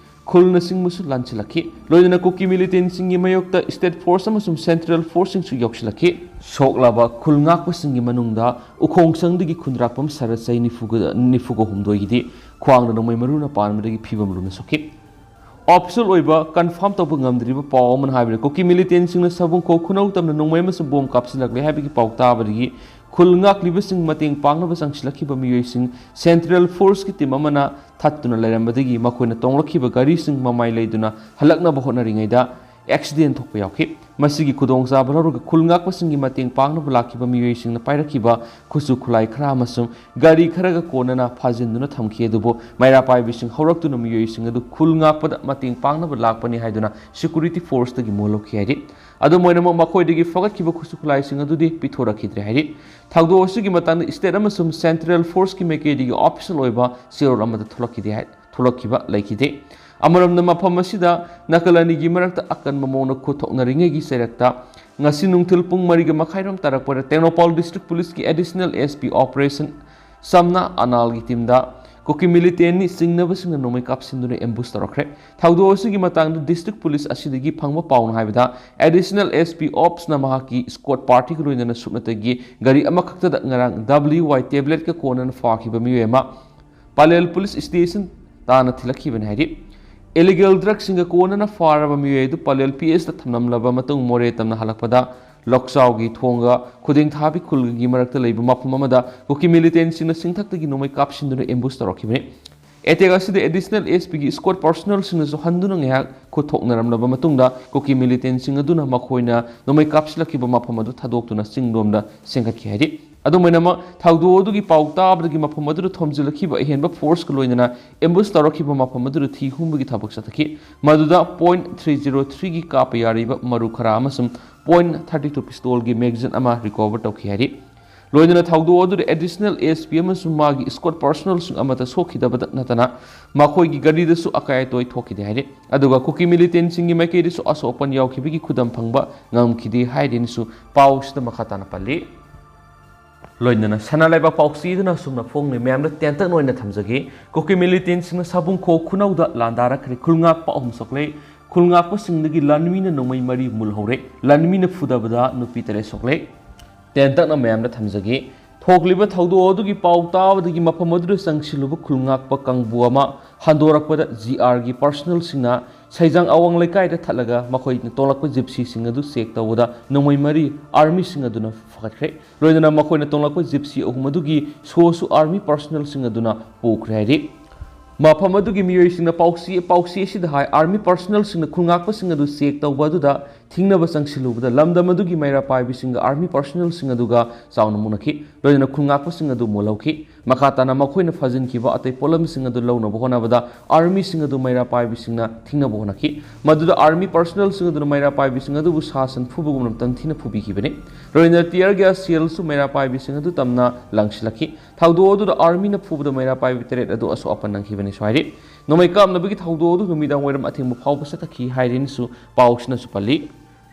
ꯈꯨꯜꯅꯆꯤꯡꯕꯁꯨ ꯂꯥꯟꯁꯤꯜꯂꯛꯈꯤ꯫ ꯂꯣꯏꯅꯅ ꯀꯨꯀꯤ militantꯁꯤꯡꯒꯤ ꯃꯥꯌꯣꯛꯇ State Forceꯁꯤꯡ ꯑꯃꯁꯨꯡ Central Forceꯁꯤꯡꯁꯨ ꯌꯧꯁꯤꯜꯂꯛꯈꯤ꯫ ꯁꯣꯛꯂꯕ ꯈꯨꯜ ꯉꯥꯛꯄꯁꯤꯡꯒꯤ ꯃꯅꯨꯡꯗ ꯎꯈꯣꯡꯁꯪꯗꯒꯤ ꯈꯨꯟꯗ꯭ꯔꯥꯛꯄꯝ ꯁꯔꯠ ꯆꯍꯤ ꯅꯤꯐꯨꯒ, ꯅꯤꯐꯨꯒ ꯍꯨꯝꯗꯣꯏꯒꯤꯗꯤ ꯈ꯭ꯋꯥꯡꯗ ꯅꯣꯡꯃꯩ ꯃꯔꯨꯅ ꯄꯥꯟꯕꯗꯒꯤ ꯐꯤꯕꯝ ꯂꯨꯅ ꯁꯣꯛꯈꯤ꯫ Official ꯑꯣꯏꯕ confirm ꯇꯧꯕ ꯉꯝꯗ꯭ꯔꯤꯕ ꯄꯥꯎ ꯑꯃꯅ ꯍꯥꯏꯕꯗ, ꯀꯨꯀꯤ militantꯁꯤꯡꯅ ꯁꯥꯕꯨꯡꯈꯣꯛ ꯈꯨꯅꯧ ꯇꯝꯅ ꯅꯣꯡꯃꯩ ꯑꯃꯁꯨꯡ ꯕꯣꯝ ꯀꯥꯞꯁꯤꯜꯂꯛꯂꯦ ꯍꯥꯏꯕꯒꯤ ꯄꯥꯎ ꯇꯥꯕꯗꯒꯤ ꯈꯨꯜ ꯉꯥꯛꯂꯤꯕꯁꯤꯡ ꯃꯇꯦꯡ ꯄꯥꯡꯅꯕ ꯆꯪꯁꯤꯜꯂꯛꯈꯤꯕ ꯃꯤꯑꯣꯏꯁꯤꯡ Central Forceꯀꯤ team ꯑꯃꯅ ꯊꯠꯇꯨꯅ ꯂꯩꯔꯝꯕꯗꯒꯤ ꯃꯈꯣꯏꯅ ꯇꯣꯡꯂꯛꯈꯤꯕ ꯒꯥꯔꯤꯁꯤꯡ ꯃꯃꯥꯏ ꯂꯩꯗꯨꯅ ꯍꯜꯂꯛꯅꯕ ꯍꯣꯠꯅꯔꯤꯉꯩꯗ accident ꯊꯣꯛꯄ ꯌꯥꯎꯈꯤ꯫ ꯃꯁꯤꯒꯤ ꯈꯨꯗꯣꯡꯆꯥꯕ ꯂꯧꯔꯒ ꯈꯨꯜ ꯉꯥꯛꯄꯁꯤꯡꯒꯤ ꯃꯇꯦꯡ ꯄꯥꯡꯅꯕ ꯂꯥꯛꯈꯤꯕ ꯃꯤꯑꯣꯏꯁꯤꯡꯅ ꯄꯥꯏꯔꯛꯈꯤꯕ ꯈꯨꯠꯁꯨ ꯈꯨꯠꯂꯥꯏ ꯈꯔ ꯑꯃꯁꯨꯡ ꯒꯥꯔꯤ ꯈꯔꯒ ꯀꯣꯟꯅꯅ ꯐꯥꯖꯤꯟꯗꯨꯅ ꯊꯝꯈꯤ꯫ ꯑꯗꯨꯕꯨ ꯃꯩꯔꯥ ꯄꯥꯏꯕꯤꯁꯤꯡ ꯍꯧꯔꯛꯇꯨꯅ ꯃꯤꯑꯣꯏꯁꯤꯡ ꯑꯗꯨ ꯈꯨꯜ ꯉꯥꯛꯄꯗ ꯃꯇꯦꯡ ꯄꯥꯡꯅꯕ ꯂꯥꯛꯄꯅꯤ ꯍꯥꯏꯗꯨꯅ Security Forceꯇꯒꯤ ꯃꯣꯜ ꯂꯧꯈꯤ ꯍꯥꯏꯔꯤ꯫ ꯑꯗꯨꯝ ꯑꯣꯏꯅꯃꯛ, ꯃꯈꯣꯏꯗꯒꯤ ꯐꯒꯠꯈꯤꯕ ꯈꯨꯠꯁꯨ ꯈꯨꯠꯂꯥꯏꯁꯤꯡ ꯑꯗꯨꯗꯤ ꯄꯤꯊꯣꯔꯛꯈꯤꯗ꯭ꯔꯦ ꯍꯥꯏꯔꯤ꯫ ꯊꯧꯗꯣꯛ ꯑꯁꯤꯒꯤ ꯃꯇꯥꯡꯗ State ꯑꯃꯁꯨꯡ Central Forceꯀꯤ ꯃꯥꯏꯀꯩꯗꯒꯤ official ꯑꯣꯏꯕ ꯆꯦꯔꯣꯜ ꯑꯃꯠꯇ ꯊꯣꯛꯂꯛꯈꯤꯗꯦ ꯍꯥꯏ, ꯊꯣꯛꯂꯛꯈꯤꯕ ꯂꯩꯈꯤꯗꯦ꯫ ꯑꯃꯔꯣꯝꯗ, ꯃꯐꯝ ꯑꯁꯤꯗ ꯅꯥꯀꯜ ꯑꯅꯤꯒꯤ ꯃꯔꯛꯇ ꯑꯀꯟꯕ ꯃꯑꯣꯡꯗ ꯈꯨꯠ ꯊꯣꯛꯅꯔꯤꯉꯩꯒꯤ ꯆꯩꯔꯛꯇ ꯉꯁꯤ ꯅꯨꯡꯊꯤꯜ ꯄꯨꯡ ꯃꯔꯤꯒ ꯃꯈꯥꯏꯔꯣꯝ ꯇꯥꯔꯛꯄꯗ Tengnoupal District Policeꯀꯤ Additional SP Operation ꯁꯝꯅ ꯑꯅꯥꯜꯒꯤ teamꯗ ꯀꯨꯀꯤ militantꯅꯤ ꯆꯤꯡꯅꯕꯁꯤꯡꯅ ꯅꯣꯡꯃꯩ ꯀꯥꯞꯁꯤꯟꯗꯨꯅ ambush ꯇꯧꯔꯛꯈ꯭ꯔꯦ꯫ ꯊꯧꯗꯣꯛ ꯑꯁꯤꯒꯤ ꯃꯇꯥꯡꯗ District Police ꯑꯁꯤꯗꯒꯤ ꯐꯪꯕ ꯄꯥꯎꯅ ꯍꯥꯏꯕꯗ, Additional SP Opsꯅ ꯃꯍꯥꯛꯀꯤ escort partyꯒ ꯂꯣꯏꯅꯅ ꯁꯨꯞꯅꯇꯒꯤ ꯒꯥꯔꯤ ꯑꯃꯈꯛꯇꯗ ꯉꯔꯥꯡ WY tabletꯀ ꯀꯣꯟꯅꯅ ꯐꯥꯈꯤꯕ ꯃꯤꯑꯣꯏ ꯑꯃ ꯄꯂꯦꯜ Police Station ꯇꯥꯟꯅ ꯊꯤꯜꯂꯛꯈꯤꯕꯅꯤ ꯍꯥꯏꯔꯤ꯫ Illegal drugꯁꯤꯡꯒ ꯀꯣꯟꯅꯅ ꯐꯥꯔꯕ ꯃꯤꯑꯣꯏ ꯑꯗꯨ ꯄꯂꯦꯜ PSꯇ ꯊꯝꯂꯝꯂꯕ ꯃꯇꯨꯡ ꯃꯣꯔꯦ ꯇꯝꯅ ꯍꯜꯂꯛꯄꯗ ꯂꯣꯛꯆꯥꯎꯒꯤ ꯊꯣꯡꯒ ꯈꯨꯗꯤꯡꯊꯥꯕꯤ ꯈꯨꯜꯒꯤ ꯃꯔꯛꯇ ꯂꯩꯕ ꯃꯐꯝ ꯑꯃꯗ ꯀꯨꯀꯤ militantꯁꯤꯡꯅ ꯆꯤꯡꯊꯛꯇꯒꯤ ꯅꯣꯡꯃꯩ ꯀꯥꯞꯁꯤꯟꯗꯨꯅ ambush ꯇꯧꯔꯛꯈꯤꯕꯅꯤ꯫ Attack ꯑꯁꯤꯗ Additional SPꯒꯤ escort personnelꯁꯤꯡꯅꯁꯨ ꯍꯟꯗꯨꯅ ꯉꯥꯏꯍꯥꯛ ꯈꯨꯠ ꯊꯣꯛꯅꯔꯝꯂꯕ ꯃꯇꯨꯡꯗ ꯀꯨꯀꯤ militantꯁꯤꯡ ꯑꯗꯨꯅ ꯃꯈꯣꯏꯅ ꯅꯣꯡꯃꯩ ꯀꯥꯞꯁꯤꯜꯂꯛꯈꯤꯕ ꯃꯐꯝ ꯑꯗꯨ ꯊꯥꯗꯣꯛꯇꯨꯅ ꯆꯤꯡꯂꯣꯝꯗ ꯆꯦꯟꯈꯠꯈꯤ ꯍꯥꯏꯔꯤ꯫ ꯑꯗꯨꯝ ꯑꯣꯏꯅꯃꯛ, ꯊꯧꯗꯣꯛ ꯑꯗꯨꯒꯤ ꯄꯥꯎ ꯇꯥꯕꯗꯒꯤ ꯃꯐꯝ ꯑꯗꯨꯗ ꯊꯣꯝꯖꯤꯜꯂꯛꯈꯤꯕ ꯑꯍꯦꯟꯕ forceꯀ ꯂꯣꯏꯅꯅ ambush ꯇꯧꯔꯛꯈꯤꯕ ꯃꯐꯝ ꯑꯗꯨꯗ ꯊꯤ ꯍꯨꯝꯕꯒꯤ ꯊꯕꯛ ꯆꯠꯊꯈꯤ꯫ ꯃꯗꯨꯗ point three zero threeꯒꯤ ꯀꯥꯞꯄ ꯌꯥꯔꯤꯕ ꯃꯔꯨ ꯈꯔ ꯑꯃꯁꯨꯡ ꯄꯣꯏꯟ ꯊꯥꯔꯇꯤ ꯇꯨ ꯄꯤꯁꯇꯣꯜꯒꯤ ꯃꯦꯒꯥꯖꯤꯟ ꯑꯃ ꯔꯤꯀꯣꯚꯔ ꯇꯧꯈꯤ ꯍꯥꯏꯔꯤ꯫ ꯂꯣꯏꯅꯅ ꯊꯧꯗꯣꯛ ꯑꯗꯨꯗ ꯑꯦꯗꯤꯁꯅꯦꯜ ꯑꯦꯁ ꯄꯤ ꯑꯃꯁꯨꯡ ꯃꯥꯒꯤ ꯏꯁꯀꯣꯠ ꯄꯥꯔꯁꯣꯅꯦꯜꯁꯤꯡ ꯑꯃꯠꯇ ꯁꯣꯛꯈꯤꯗꯕꯇ ꯅꯠꯇꯅ ꯃꯈꯣꯏꯒꯤ ꯒꯥꯔꯤꯗꯁꯨ ꯑꯀꯥꯏ ꯑꯇꯣꯏ ꯊꯣꯛꯈꯤꯗꯦ ꯍꯥꯏꯔꯤ꯫ ꯑꯗꯨꯒ ꯀꯨꯀꯤ ꯃꯤꯂꯤꯇꯦꯟꯁꯤꯡꯒꯤ ꯃꯥꯏꯀꯩꯗꯁꯨ ꯑꯁꯣꯛ ꯑꯄꯟ ꯌꯥꯎꯈꯤꯕꯒꯤ ꯈꯨꯗꯝ ꯐꯪꯕ ꯉꯝꯈꯤꯗꯦ ꯍꯥꯏꯔꯤꯅꯁꯨ ꯄꯥꯎꯁꯤꯗ ꯃꯈꯥ ꯇꯥꯅ ꯄꯜꯂꯤ꯫ ꯂꯣꯏꯅꯅ ꯁꯅꯥ ꯂꯩꯕꯥꯛ ꯄꯥꯎꯆꯦꯗꯨꯅ ꯑꯁꯨꯝꯅ ꯐꯣꯡꯂꯤ ꯃꯌꯥꯝꯗ ꯇꯦꯟꯇꯛꯅ ꯑꯣꯏꯅ ꯊꯝꯖꯒꯦ꯫ ꯀꯨꯀꯤ ꯃꯤꯂꯤꯇꯦꯟꯁꯤꯡꯅ ꯁꯥꯕꯨꯡꯈꯣꯛ ꯈꯨꯅꯧꯗ ꯂꯥꯟꯗꯥꯔꯛꯈ꯭ꯔꯦ꯫ ꯈꯨꯜꯉꯥꯛꯄ ꯑꯍꯨꯝ ꯁꯣꯛꯂꯦ꯫ ꯈꯨꯜꯉꯥꯛꯄꯁꯤꯡꯗꯒꯤ ꯂꯥꯟꯃꯤꯅ ꯅꯣꯡꯃꯩ ꯃꯔꯤ ꯃꯨꯜꯍꯧꯔꯦ꯫ ꯂꯥꯟꯃꯤꯅ ꯐꯨꯗꯕꯗ ꯅꯨꯄꯤ ꯇꯔꯦꯠ ꯁꯣꯛꯂꯦ꯫ ꯇꯦꯟꯇꯛꯅ ꯃꯌꯥꯝꯗ ꯊꯝꯖꯒꯦ꯫ ꯊꯣꯛꯂꯤꯕ ꯊꯧꯗꯣꯛ ꯑꯗꯨꯒꯤ ꯄꯥꯎ ꯇꯥꯕꯗꯒꯤ ꯃꯐꯝ ꯑꯗꯨꯗ ꯆꯪꯁꯤꯜꯂꯨꯕ ꯈꯨꯜꯉꯥꯛꯄ ꯀꯥꯡꯕꯨ ꯑꯃ ꯍꯟꯗꯣꯔꯛꯄꯗ ꯖꯤ ꯑꯥꯔꯒꯤ ꯄꯥꯔꯁꯣꯅꯦꯜꯁꯤꯡꯅ ꯁꯩꯖꯥꯡ ꯑꯋꯥꯡ ꯂꯩꯀꯥꯏꯗ ꯊꯠꯂꯒ ꯃꯈꯣꯏꯅ ꯇꯣꯡꯂꯛꯄ ꯖꯤꯞꯁꯤꯁꯤꯡ ꯑꯗꯨ ꯆꯦꯛ ꯇꯧꯕꯗ ꯅꯣꯡꯃꯩ ꯃꯔꯤ ꯑꯥꯔꯃꯤꯁꯤꯡ ꯑꯗꯨꯅ ꯐꯒꯠꯈ꯭ꯔꯦ꯫ ꯂꯣꯏꯅꯅ ꯃꯈꯣꯏꯅ ꯇꯣꯡꯂꯛꯄ ꯖꯤꯞꯁꯤ ꯑꯍꯨꯝ ꯑꯗꯨꯒꯤ ꯁꯣꯁꯨ ꯑꯥꯔꯃꯤ ꯄꯥꯔꯁꯣꯅꯦꯜꯁꯤꯡ ꯑꯗꯨꯅ ꯄꯨꯈ꯭ꯔꯦ ꯍꯥꯏꯔꯤ꯫ ꯃꯐꯝ ꯑꯗꯨꯒꯤ ꯃꯤꯑꯣꯏꯁꯤꯡꯅ ꯄꯥꯎꯆꯦ ꯄꯥꯎꯆꯦ ꯑꯁꯤꯗ ꯍꯥꯏ, ꯑꯥꯔꯃꯤ ꯄꯥꯔꯁꯣꯅꯦꯜꯁꯤꯡꯅ ꯈꯨꯜꯉꯥꯛꯄꯁꯤꯡ ꯑꯗꯨ ꯆꯦꯛ ꯇꯧꯕ ꯑꯗꯨꯗ ꯊꯤꯡꯅꯕ ꯆꯪꯁꯤꯜꯂꯨꯕꯗ ꯂꯝꯗꯝ ꯑꯗꯨꯒꯤ ꯃꯩꯔꯥ ꯄꯥꯏꯕꯤꯁꯤꯡꯒ ꯑꯥꯔꯃꯤ ꯄꯥꯔꯁꯣꯅꯦꯜꯁꯤꯡ ꯑꯗꯨꯒ ꯆꯥꯎꯅ ꯃꯨꯟꯅꯈꯤ꯫ ꯂꯣꯏꯅꯅ ꯈꯨꯜꯉꯥꯛꯄꯁꯤꯡ ꯑꯗꯨ ꯃꯨꯜꯍꯧꯈꯤ꯫ ꯃꯈꯥ ꯇꯥꯅ ꯃꯈꯣꯏꯅ ꯐꯥꯖꯤꯟꯈꯤꯕ ꯑꯇꯩ ꯄꯣꯠꯂꯝꯁꯤꯡ ꯑꯗꯨ ꯂꯧꯅꯕ ꯍꯣꯠꯅꯕꯗ ꯑꯥꯔꯃꯤꯁꯤꯡ ꯑꯗꯨ ꯃꯩꯔꯥ ꯄꯥꯏꯕꯤꯁꯤꯡꯅ ꯊꯤꯡꯅꯕ ꯍꯣꯠꯅꯈꯤ꯫ ꯃꯗꯨꯗ ꯑꯥꯔꯃꯤ ꯄꯥꯔꯁꯣꯅꯦꯜꯁꯤꯡ ꯑꯗꯨꯅ ꯃꯩꯔꯥ ꯄꯥꯏꯕꯤꯁꯤꯡ ꯑꯗꯨꯕꯨ ꯁꯥ ꯁꯟ ꯐꯨꯕꯒꯨꯝꯅ ꯇꯝꯊꯤꯅ ꯐꯨꯕꯤꯈꯤꯕꯅꯤ꯫ ꯂꯣꯏꯅꯅ ꯇꯤꯌꯔ ꯒ꯭ꯌꯥꯁ ꯁꯦꯜꯁꯨ ꯃꯩꯔꯥ ꯄꯥꯏꯕꯤꯁꯤꯡ ꯑꯗꯨ ꯇꯝꯅ ꯂꯪꯁꯤꯜꯂꯛꯈꯤ꯫ ꯊꯧꯗꯣꯛ ꯑꯗꯨꯗ ꯑꯥꯔꯃꯤꯅ ꯐꯨꯕꯗ ꯃꯩꯔꯥ ꯄꯥꯏꯕꯤ ꯇꯔꯦꯠ ꯑꯗꯨ ꯑꯁꯣꯛ ꯑꯄꯟ ꯅꯪꯈꯤꯕꯅꯤ ꯍꯥꯏꯔꯤ꯫ ꯅꯣꯡꯃꯩ ꯀꯥꯞꯅꯕꯒꯤ ꯊꯧꯗꯣꯛ ꯑꯗꯨ ꯅꯨꯃꯤꯗꯥꯡ ꯋꯥꯏꯔꯝ ꯑꯊꯦꯡꯕ ꯐꯥꯎꯕ ꯆꯠꯊꯈꯤ ꯍꯥꯏꯔꯤꯅꯁꯨ ꯄꯥꯎꯁꯤꯅꯁꯨ ꯄꯜꯂꯤ꯫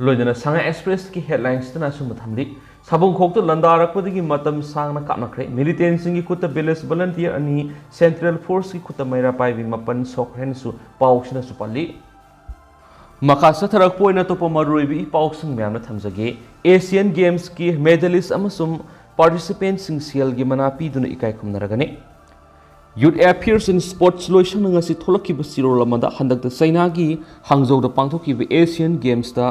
ꯂꯣꯏꯅꯅ ꯁꯉꯥꯏ ꯑꯦꯛꯁꯄ꯭ꯔꯦꯁꯀꯤ ꯍꯦꯗꯂꯥꯏꯟꯁꯇꯅ ꯑꯁꯨꯝꯅ ꯊꯝꯂꯤ, ꯁꯥꯕꯨꯡꯈꯣꯛꯇ ꯂꯥꯟꯗꯥꯔꯛꯄꯗꯒꯤ ꯃꯇꯝ ꯁꯥꯡꯅ ꯀꯥꯞꯅꯈ꯭ꯔꯦ꯫ ꯃꯤꯂꯤꯇꯦꯟꯁꯤꯡꯒꯤ ꯈꯨꯠꯇ ꯚꯤꯂꯦꯖ ꯚꯣꯂꯟꯇꯤꯌꯔ ꯑꯅꯤ, ꯁꯦꯟꯇ꯭ꯔꯦꯜ ꯐꯣꯔꯁꯀꯤ ꯈꯨꯠꯇ ꯃꯩꯔꯥ ꯄꯥꯏꯕꯤ ꯃꯥꯄꯟ ꯁꯣꯛꯈ꯭ꯔꯦꯅꯁꯨ ꯄꯥꯎꯁꯤꯅꯁꯨ ꯄꯜꯂꯤ꯫ ꯃꯈꯥ ꯆꯠꯊꯔꯛꯄ ꯑꯣꯏꯅ ꯑꯇꯣꯞꯄ ꯃꯔꯨꯑꯣꯏꯕ ꯏ ꯄꯥꯎꯁꯤꯡ ꯃꯌꯥꯝꯅ ꯊꯝꯖꯒꯦ꯫ ꯑꯦꯁꯤꯌꯥꯟ ꯒꯦꯝꯁꯀꯤ ꯃꯦꯗꯥꯂꯤꯁ ꯑꯃꯁꯨꯡ ꯄꯥꯔꯇꯤꯁꯤꯄꯦꯟꯠꯁꯤꯡ ꯁꯦꯜꯒꯤ ꯃꯅꯥ ꯄꯤꯗꯨꯅ ꯏꯀꯥꯏ ꯈꯨꯝꯅꯔꯒꯅꯤ꯫ ꯌꯨꯠ ꯑꯦꯐꯤꯌꯔꯁ ꯑꯦꯟ ꯁ꯭ꯄꯣꯔꯠꯁ ꯂꯣꯏꯁꯪꯅ ꯉꯁꯤ ꯊꯣꯛꯂꯛꯈꯤꯕ ꯆꯦꯔꯣꯜ ꯑꯃꯗ ꯍꯟꯗꯛꯇ ꯆꯩꯅꯥꯒꯤ ꯍꯥꯡꯖꯧꯗ ꯄꯥꯡꯊꯣꯛꯈꯤꯕ ꯑꯦꯁꯤꯌꯥꯟ ꯒꯦꯝꯁꯇ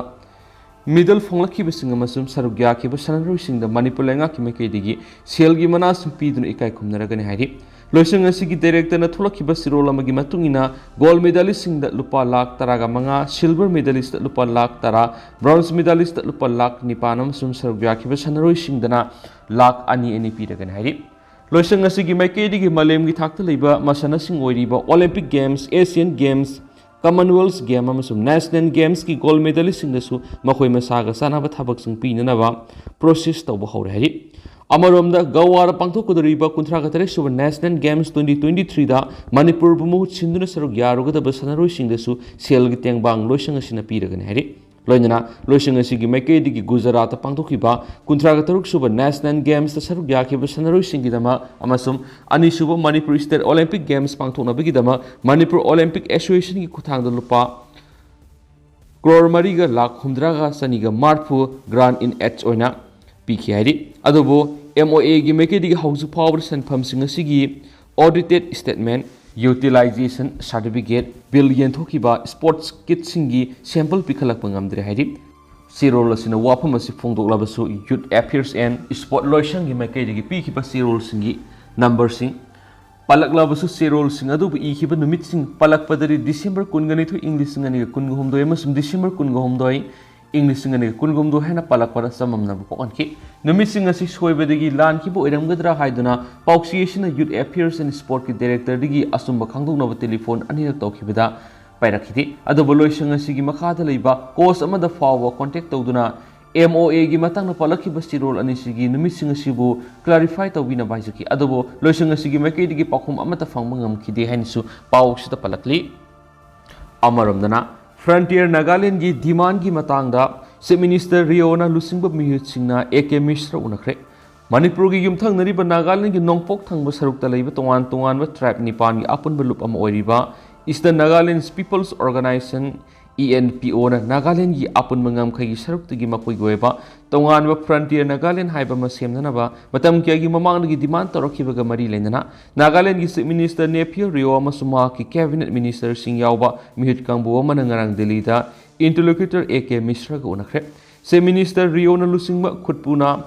ꯃꯦꯗꯜ ꯐꯪꯂꯛꯈꯤꯕꯁꯤꯡ ꯑꯃꯁꯨꯡ ꯁꯔꯨꯛ ꯌꯥꯈꯤꯕ ꯁꯥꯟꯅꯔꯣꯏꯁꯤꯡꯗ ꯃꯅꯤꯄꯨꯔ ꯂꯩꯉꯥꯛꯀꯤ ꯃꯥꯏꯀꯩꯗꯒꯤ ꯁꯦꯜꯒꯤ ꯃꯅꯥꯁꯤꯡ ꯄꯤꯗꯨꯅ ꯏꯀꯥꯏ ꯈꯨꯝꯅꯔꯒꯅꯤ ꯍꯥꯏꯔꯤ꯫ ꯂꯣꯏꯁꯪ ꯑꯁꯤꯒꯤ ꯗꯥꯏꯔꯦꯛꯇꯔꯅ ꯊꯣꯛꯂꯛꯈꯤꯕ ꯆꯦꯔꯣꯜ ꯑꯃꯒꯤ ꯃꯇꯨꯡ ꯏꯟꯅ, ꯒꯣꯜꯗ ꯃꯦꯗꯥꯂꯤꯁꯁꯤꯡꯗ ꯂꯨꯄꯥ ꯂꯥꯈ ꯇꯔꯥꯒ ꯃꯉꯥ, ꯁꯤꯜꯚꯔ ꯃꯦꯗꯥꯂꯤꯁꯇ ꯂꯨꯄꯥ ꯂꯥꯈ ꯇꯔꯥ, ꯕ꯭ꯔꯣꯟꯖ ꯃꯦꯗꯥꯂꯤꯁꯇ ꯂꯨꯄꯥ ꯂꯥꯈ ꯅꯤꯄꯥꯟ ꯑꯃꯁꯨꯡ ꯁꯔꯨꯛ ꯌꯥꯈꯤꯕ ꯁꯥꯟꯅꯔꯣꯏꯁꯤꯡꯗꯅ ꯂꯥꯈ ꯑꯅꯤ ꯑꯅꯤ ꯄꯤꯔꯒꯅꯤ ꯍꯥꯏꯔꯤ꯫ ꯂꯣꯏꯁꯪ ꯑꯁꯤꯒꯤ ꯃꯥꯏꯀꯩꯗꯒꯤ ꯃꯥꯂꯦꯝꯒꯤ ꯊꯥꯛꯇ ꯂꯩꯕ ꯃꯁꯥꯟꯅꯁꯤꯡ ꯑꯣꯏꯔꯤꯕ Olympic games, Asian games, Commonwealth Game ꯑꯃꯁꯨꯡ National Gamesꯀꯤ gold medalistꯁꯤꯡꯗꯁꯨ ꯃꯈꯣꯏ ꯃꯁꯥꯒ ꯆꯥꯟꯅꯕ ꯊꯕꯛꯁꯤꯡ ꯄꯤꯅꯅꯕ process ꯇꯧꯕ ꯍꯧꯔꯦ ꯍꯥꯏꯔꯤ꯫ ꯑꯃꯔꯣꯝꯗ, ꯒꯋꯥꯗ ꯄꯥꯡꯊꯣꯛꯀꯗꯧꯔꯤꯕ ꯀꯨꯟꯊ꯭ꯔꯥꯒ ꯇꯔꯦꯠ ꯁꯨꯕ National Games twenty twenty-threeꯗ ꯃꯅꯤꯄꯨꯔꯕꯨ ꯃꯍꯨꯠ ꯁꯤꯟꯗꯨꯅ ꯁꯔꯨꯛ ꯌꯥꯔꯨꯒꯗꯕ ꯁꯥꯟꯅꯔꯣꯏꯁꯤꯡꯗꯁꯨ ꯁꯦꯜꯒꯤ ꯇꯦꯡꯕꯥꯡ ꯂꯣꯏꯁꯪ ꯑꯁꯤꯅ ꯄꯤꯔꯒꯅꯤ ꯍꯥꯏꯔꯤ꯫ ꯂꯣꯏꯅꯅ ꯂꯣꯏꯁꯪ ꯑꯁꯤꯒꯤ ꯃꯥꯏꯀꯩꯗꯒꯤ ꯒꯨꯖꯔꯥꯠꯇ ꯄꯥꯡꯊꯣꯛꯈꯤꯕ ꯀꯨꯟꯊ꯭ꯔꯥꯒ ꯇꯔꯨꯛ ꯁꯨꯕ National Gamesꯇ ꯁꯔꯨꯛ ꯌꯥꯈꯤꯕ ꯁꯥꯟꯅꯔꯣꯏꯁꯤꯡꯒꯤꯗꯃꯛ ꯑꯃꯁꯨꯡ ꯑꯅꯤꯁꯨꯕ Manipur State Olympic Games ꯄꯥꯡꯊꯣꯛꯅꯕꯒꯤꯗꯃꯛ Manipur Olympic Associationꯒꯤ ꯈꯨꯠꯊꯥꯡꯗ ꯂꯨꯄꯥ ꯀ꯭ꯔꯣꯔ ꯃꯔꯤꯒ ꯂꯥꯈ ꯍꯨꯝꯗ꯭ꯔꯥꯒ ꯆꯅꯤꯒ ꯃꯔꯤꯐꯨ grant in aid ꯑꯣꯏꯅ ꯄꯤꯈꯤ ꯍꯥꯏꯔꯤ꯫ ꯑꯗꯨꯕꯨ MOAꯒꯤ ꯃꯥꯏꯀꯩꯗꯒꯤ ꯍꯧꯖꯤꯛ ꯐꯥꯎꯕꯗ ꯁꯦꯟꯐꯝꯁꯤꯡ ꯑꯁꯤꯒꯤ audited statement, utilization certificate, bill ꯌꯦꯟꯊꯣꯛꯈꯤꯕ sports kitꯁꯤꯡꯒꯤ sample ꯄꯤꯈꯠꯂꯛꯄ ꯉꯝꯗ꯭ꯔꯦ ꯍꯥꯏꯔꯤ꯫ ꯆꯦꯔꯣꯜ ꯑꯁꯤꯅ ꯋꯥꯐꯝ ꯑꯁꯤ ꯐꯣꯡꯗꯣꯛꯂꯕꯁꯨ, Youth Affairs and Sport ꯂꯣꯏꯁꯪꯒꯤ ꯃꯥꯏꯀꯩꯗꯒꯤ ꯄꯤꯈꯤꯕ ꯆꯦꯔꯣꯜꯁꯤꯡꯒꯤ numberꯁꯤꯡ ꯄꯜꯂꯛꯂꯕꯁꯨ, ꯆꯦꯔꯣꯜꯁꯤꯡ ꯑꯗꯨꯕꯨ ꯏꯈꯤꯕ ꯅꯨꯃꯤꯠꯁꯤꯡ ꯄꯜꯂꯛꯄꯗꯗꯤ ꯗꯤꯁꯦꯝꯕꯔ ꯀꯨꯟꯒ ꯅꯤꯊꯣꯏ, ꯏꯪ ꯂꯤꯁꯤꯡ ꯑꯅꯤꯒ ꯀꯨꯟꯒ ꯍꯨꯝꯗꯣꯏ ꯑꯃꯁꯨꯡ ꯗꯤꯁꯦꯝꯕꯔ ꯀꯨꯟꯒ ꯍꯨꯝꯗꯣꯏ, ꯏꯪ ꯂꯤꯁꯤꯡ ꯑꯅꯤꯒ ꯀꯨꯟꯒ ꯍꯨꯝꯗꯣꯏ ꯍꯥꯏꯅ ꯄꯜꯂꯛꯄꯗ ꯆꯃꯝꯅꯕ ꯄꯣꯛꯍꯟꯈꯤ꯫ ꯅꯨꯃꯤꯠꯁꯤꯡ ꯑꯁꯤ ꯁꯣꯏꯕꯗꯒꯤ ꯂꯥꯟꯈꯤꯕ ꯑꯣꯏꯔꯝꯒꯗ꯭ꯔꯥ ꯍꯥꯏꯗꯨꯅ ꯄꯥꯎꯆꯦ ꯑꯁꯤꯅ Youth Affairs and Sportꯀꯤ directorꯗꯒꯤ ꯑꯆꯨꯝꯕ ꯈꯪꯗꯣꯛꯅꯕ telephone ꯑꯅꯤꯔꯛ ꯇꯧꯈꯤꯕꯗ ꯄꯥꯏꯔꯛꯈꯤꯗꯦ꯫ ꯑꯗꯨꯕꯨ ꯂꯣꯏꯁꯪ ꯑꯁꯤꯒꯤ ꯃꯈꯥꯗ ꯂꯩꯕ coach ꯑꯃꯗ ꯐꯥꯎꯕ contact ꯇꯧꯗꯨꯅ MOAꯒꯤ ꯃꯇꯥꯡꯗ ꯄꯜꯂꯛꯈꯤꯕ ꯆꯦꯔꯣꯜ ꯑꯅꯤꯁꯤꯒꯤ ꯅꯨꯃꯤꯠꯁꯤꯡ ꯑꯁꯤꯕꯨ clarify ꯇꯧꯕꯤꯅꯕ ꯍꯥꯏꯖꯈꯤ꯫ ꯑꯗꯨꯕꯨ ꯂꯣꯏꯁꯪ ꯑꯁꯤꯒꯤ ꯃꯥꯏꯀꯩꯗꯒꯤ ꯄꯥꯎꯈꯨꯝ ꯑꯃꯠꯇ ꯐꯪꯕ ꯉꯝꯈꯤꯗꯦ ꯍꯥꯏꯅꯁꯨ ꯄꯥꯎ ꯑꯁꯤꯗ ꯄꯜꯂꯛꯂꯤ꯫ ꯑꯃꯔꯣꯝꯗꯅ, Frontier Nagalandꯒꯤ demandꯒꯤ ꯃꯇꯥꯡꯗ Chief Minister ꯔꯤꯑꯣꯅ ꯂꯨꯆꯤꯡꯕ ꯃꯤꯍꯨꯠꯁꯤꯡꯅ A K ꯃꯤꯁ꯭ꯔ ꯎꯅꯈ꯭ꯔꯦ꯫ ꯃꯅꯤꯄꯨꯔꯒꯤ ꯌꯨꯝꯊꯪꯅꯔꯤꯕ ꯅꯥꯒꯥꯂꯦꯟꯗꯒꯤ ꯅꯣꯡꯄꯣꯛ ꯊꯪꯕ ꯁꯔꯨꯛꯇ ꯂꯩꯕ ꯇꯣꯉꯥꯟ ꯇꯣꯉꯥꯟꯕ tribe ꯅꯤꯄꯥꯟꯒꯤ ꯑꯄꯨꯟꯕ ꯂꯨꯞ ꯑꯃ ꯑꯣꯏꯔꯤꯕ Eastern Nagaland People's Organization, ENPOꯅ ꯅꯥꯒꯥꯂꯦꯟꯗꯒꯤ ꯑꯄꯨꯟꯕ ꯉꯝꯈꯩꯒꯤ ꯁꯔꯨꯛꯇꯒꯤ ꯃꯈꯣꯏꯒꯤ ꯑꯣꯏꯕ ꯇꯣꯉꯥꯟꯕ Frontier Nagaland ꯍꯥꯏꯕ ꯑꯃ ꯁꯦꯝꯅꯅꯕ ꯃꯇꯝ ꯀꯌꯥꯒꯤ ꯃꯃꯥꯡꯗꯒꯤ demand ꯇꯧꯔꯛꯈꯤꯕꯒ ꯃꯔꯤ ꯂꯩꯅꯅ ꯅꯥꯒꯥꯂꯦꯟꯗꯒꯤ Chief Minister ꯅꯦꯐꯤꯌꯣ ꯔꯤꯑꯣ ꯑꯃꯁꯨꯡ ꯃꯍꯥꯛꯀꯤ cabinet ministerꯁꯤꯡ ꯌꯥꯎꯕ ꯃꯤꯍꯨꯠ ꯀꯥꯡꯕꯨ ꯑꯃꯅ ꯉꯔꯥꯡ ꯗꯤꯜꯂꯤꯗ interlocutor A K ꯃꯤꯁ꯭ꯔꯒ ꯎꯅꯈ꯭ꯔꯦ꯫ Chief Minister ꯔꯤꯑꯣꯅ ꯂꯨꯆꯤꯡꯕ ꯈꯨꯠꯄꯨꯅ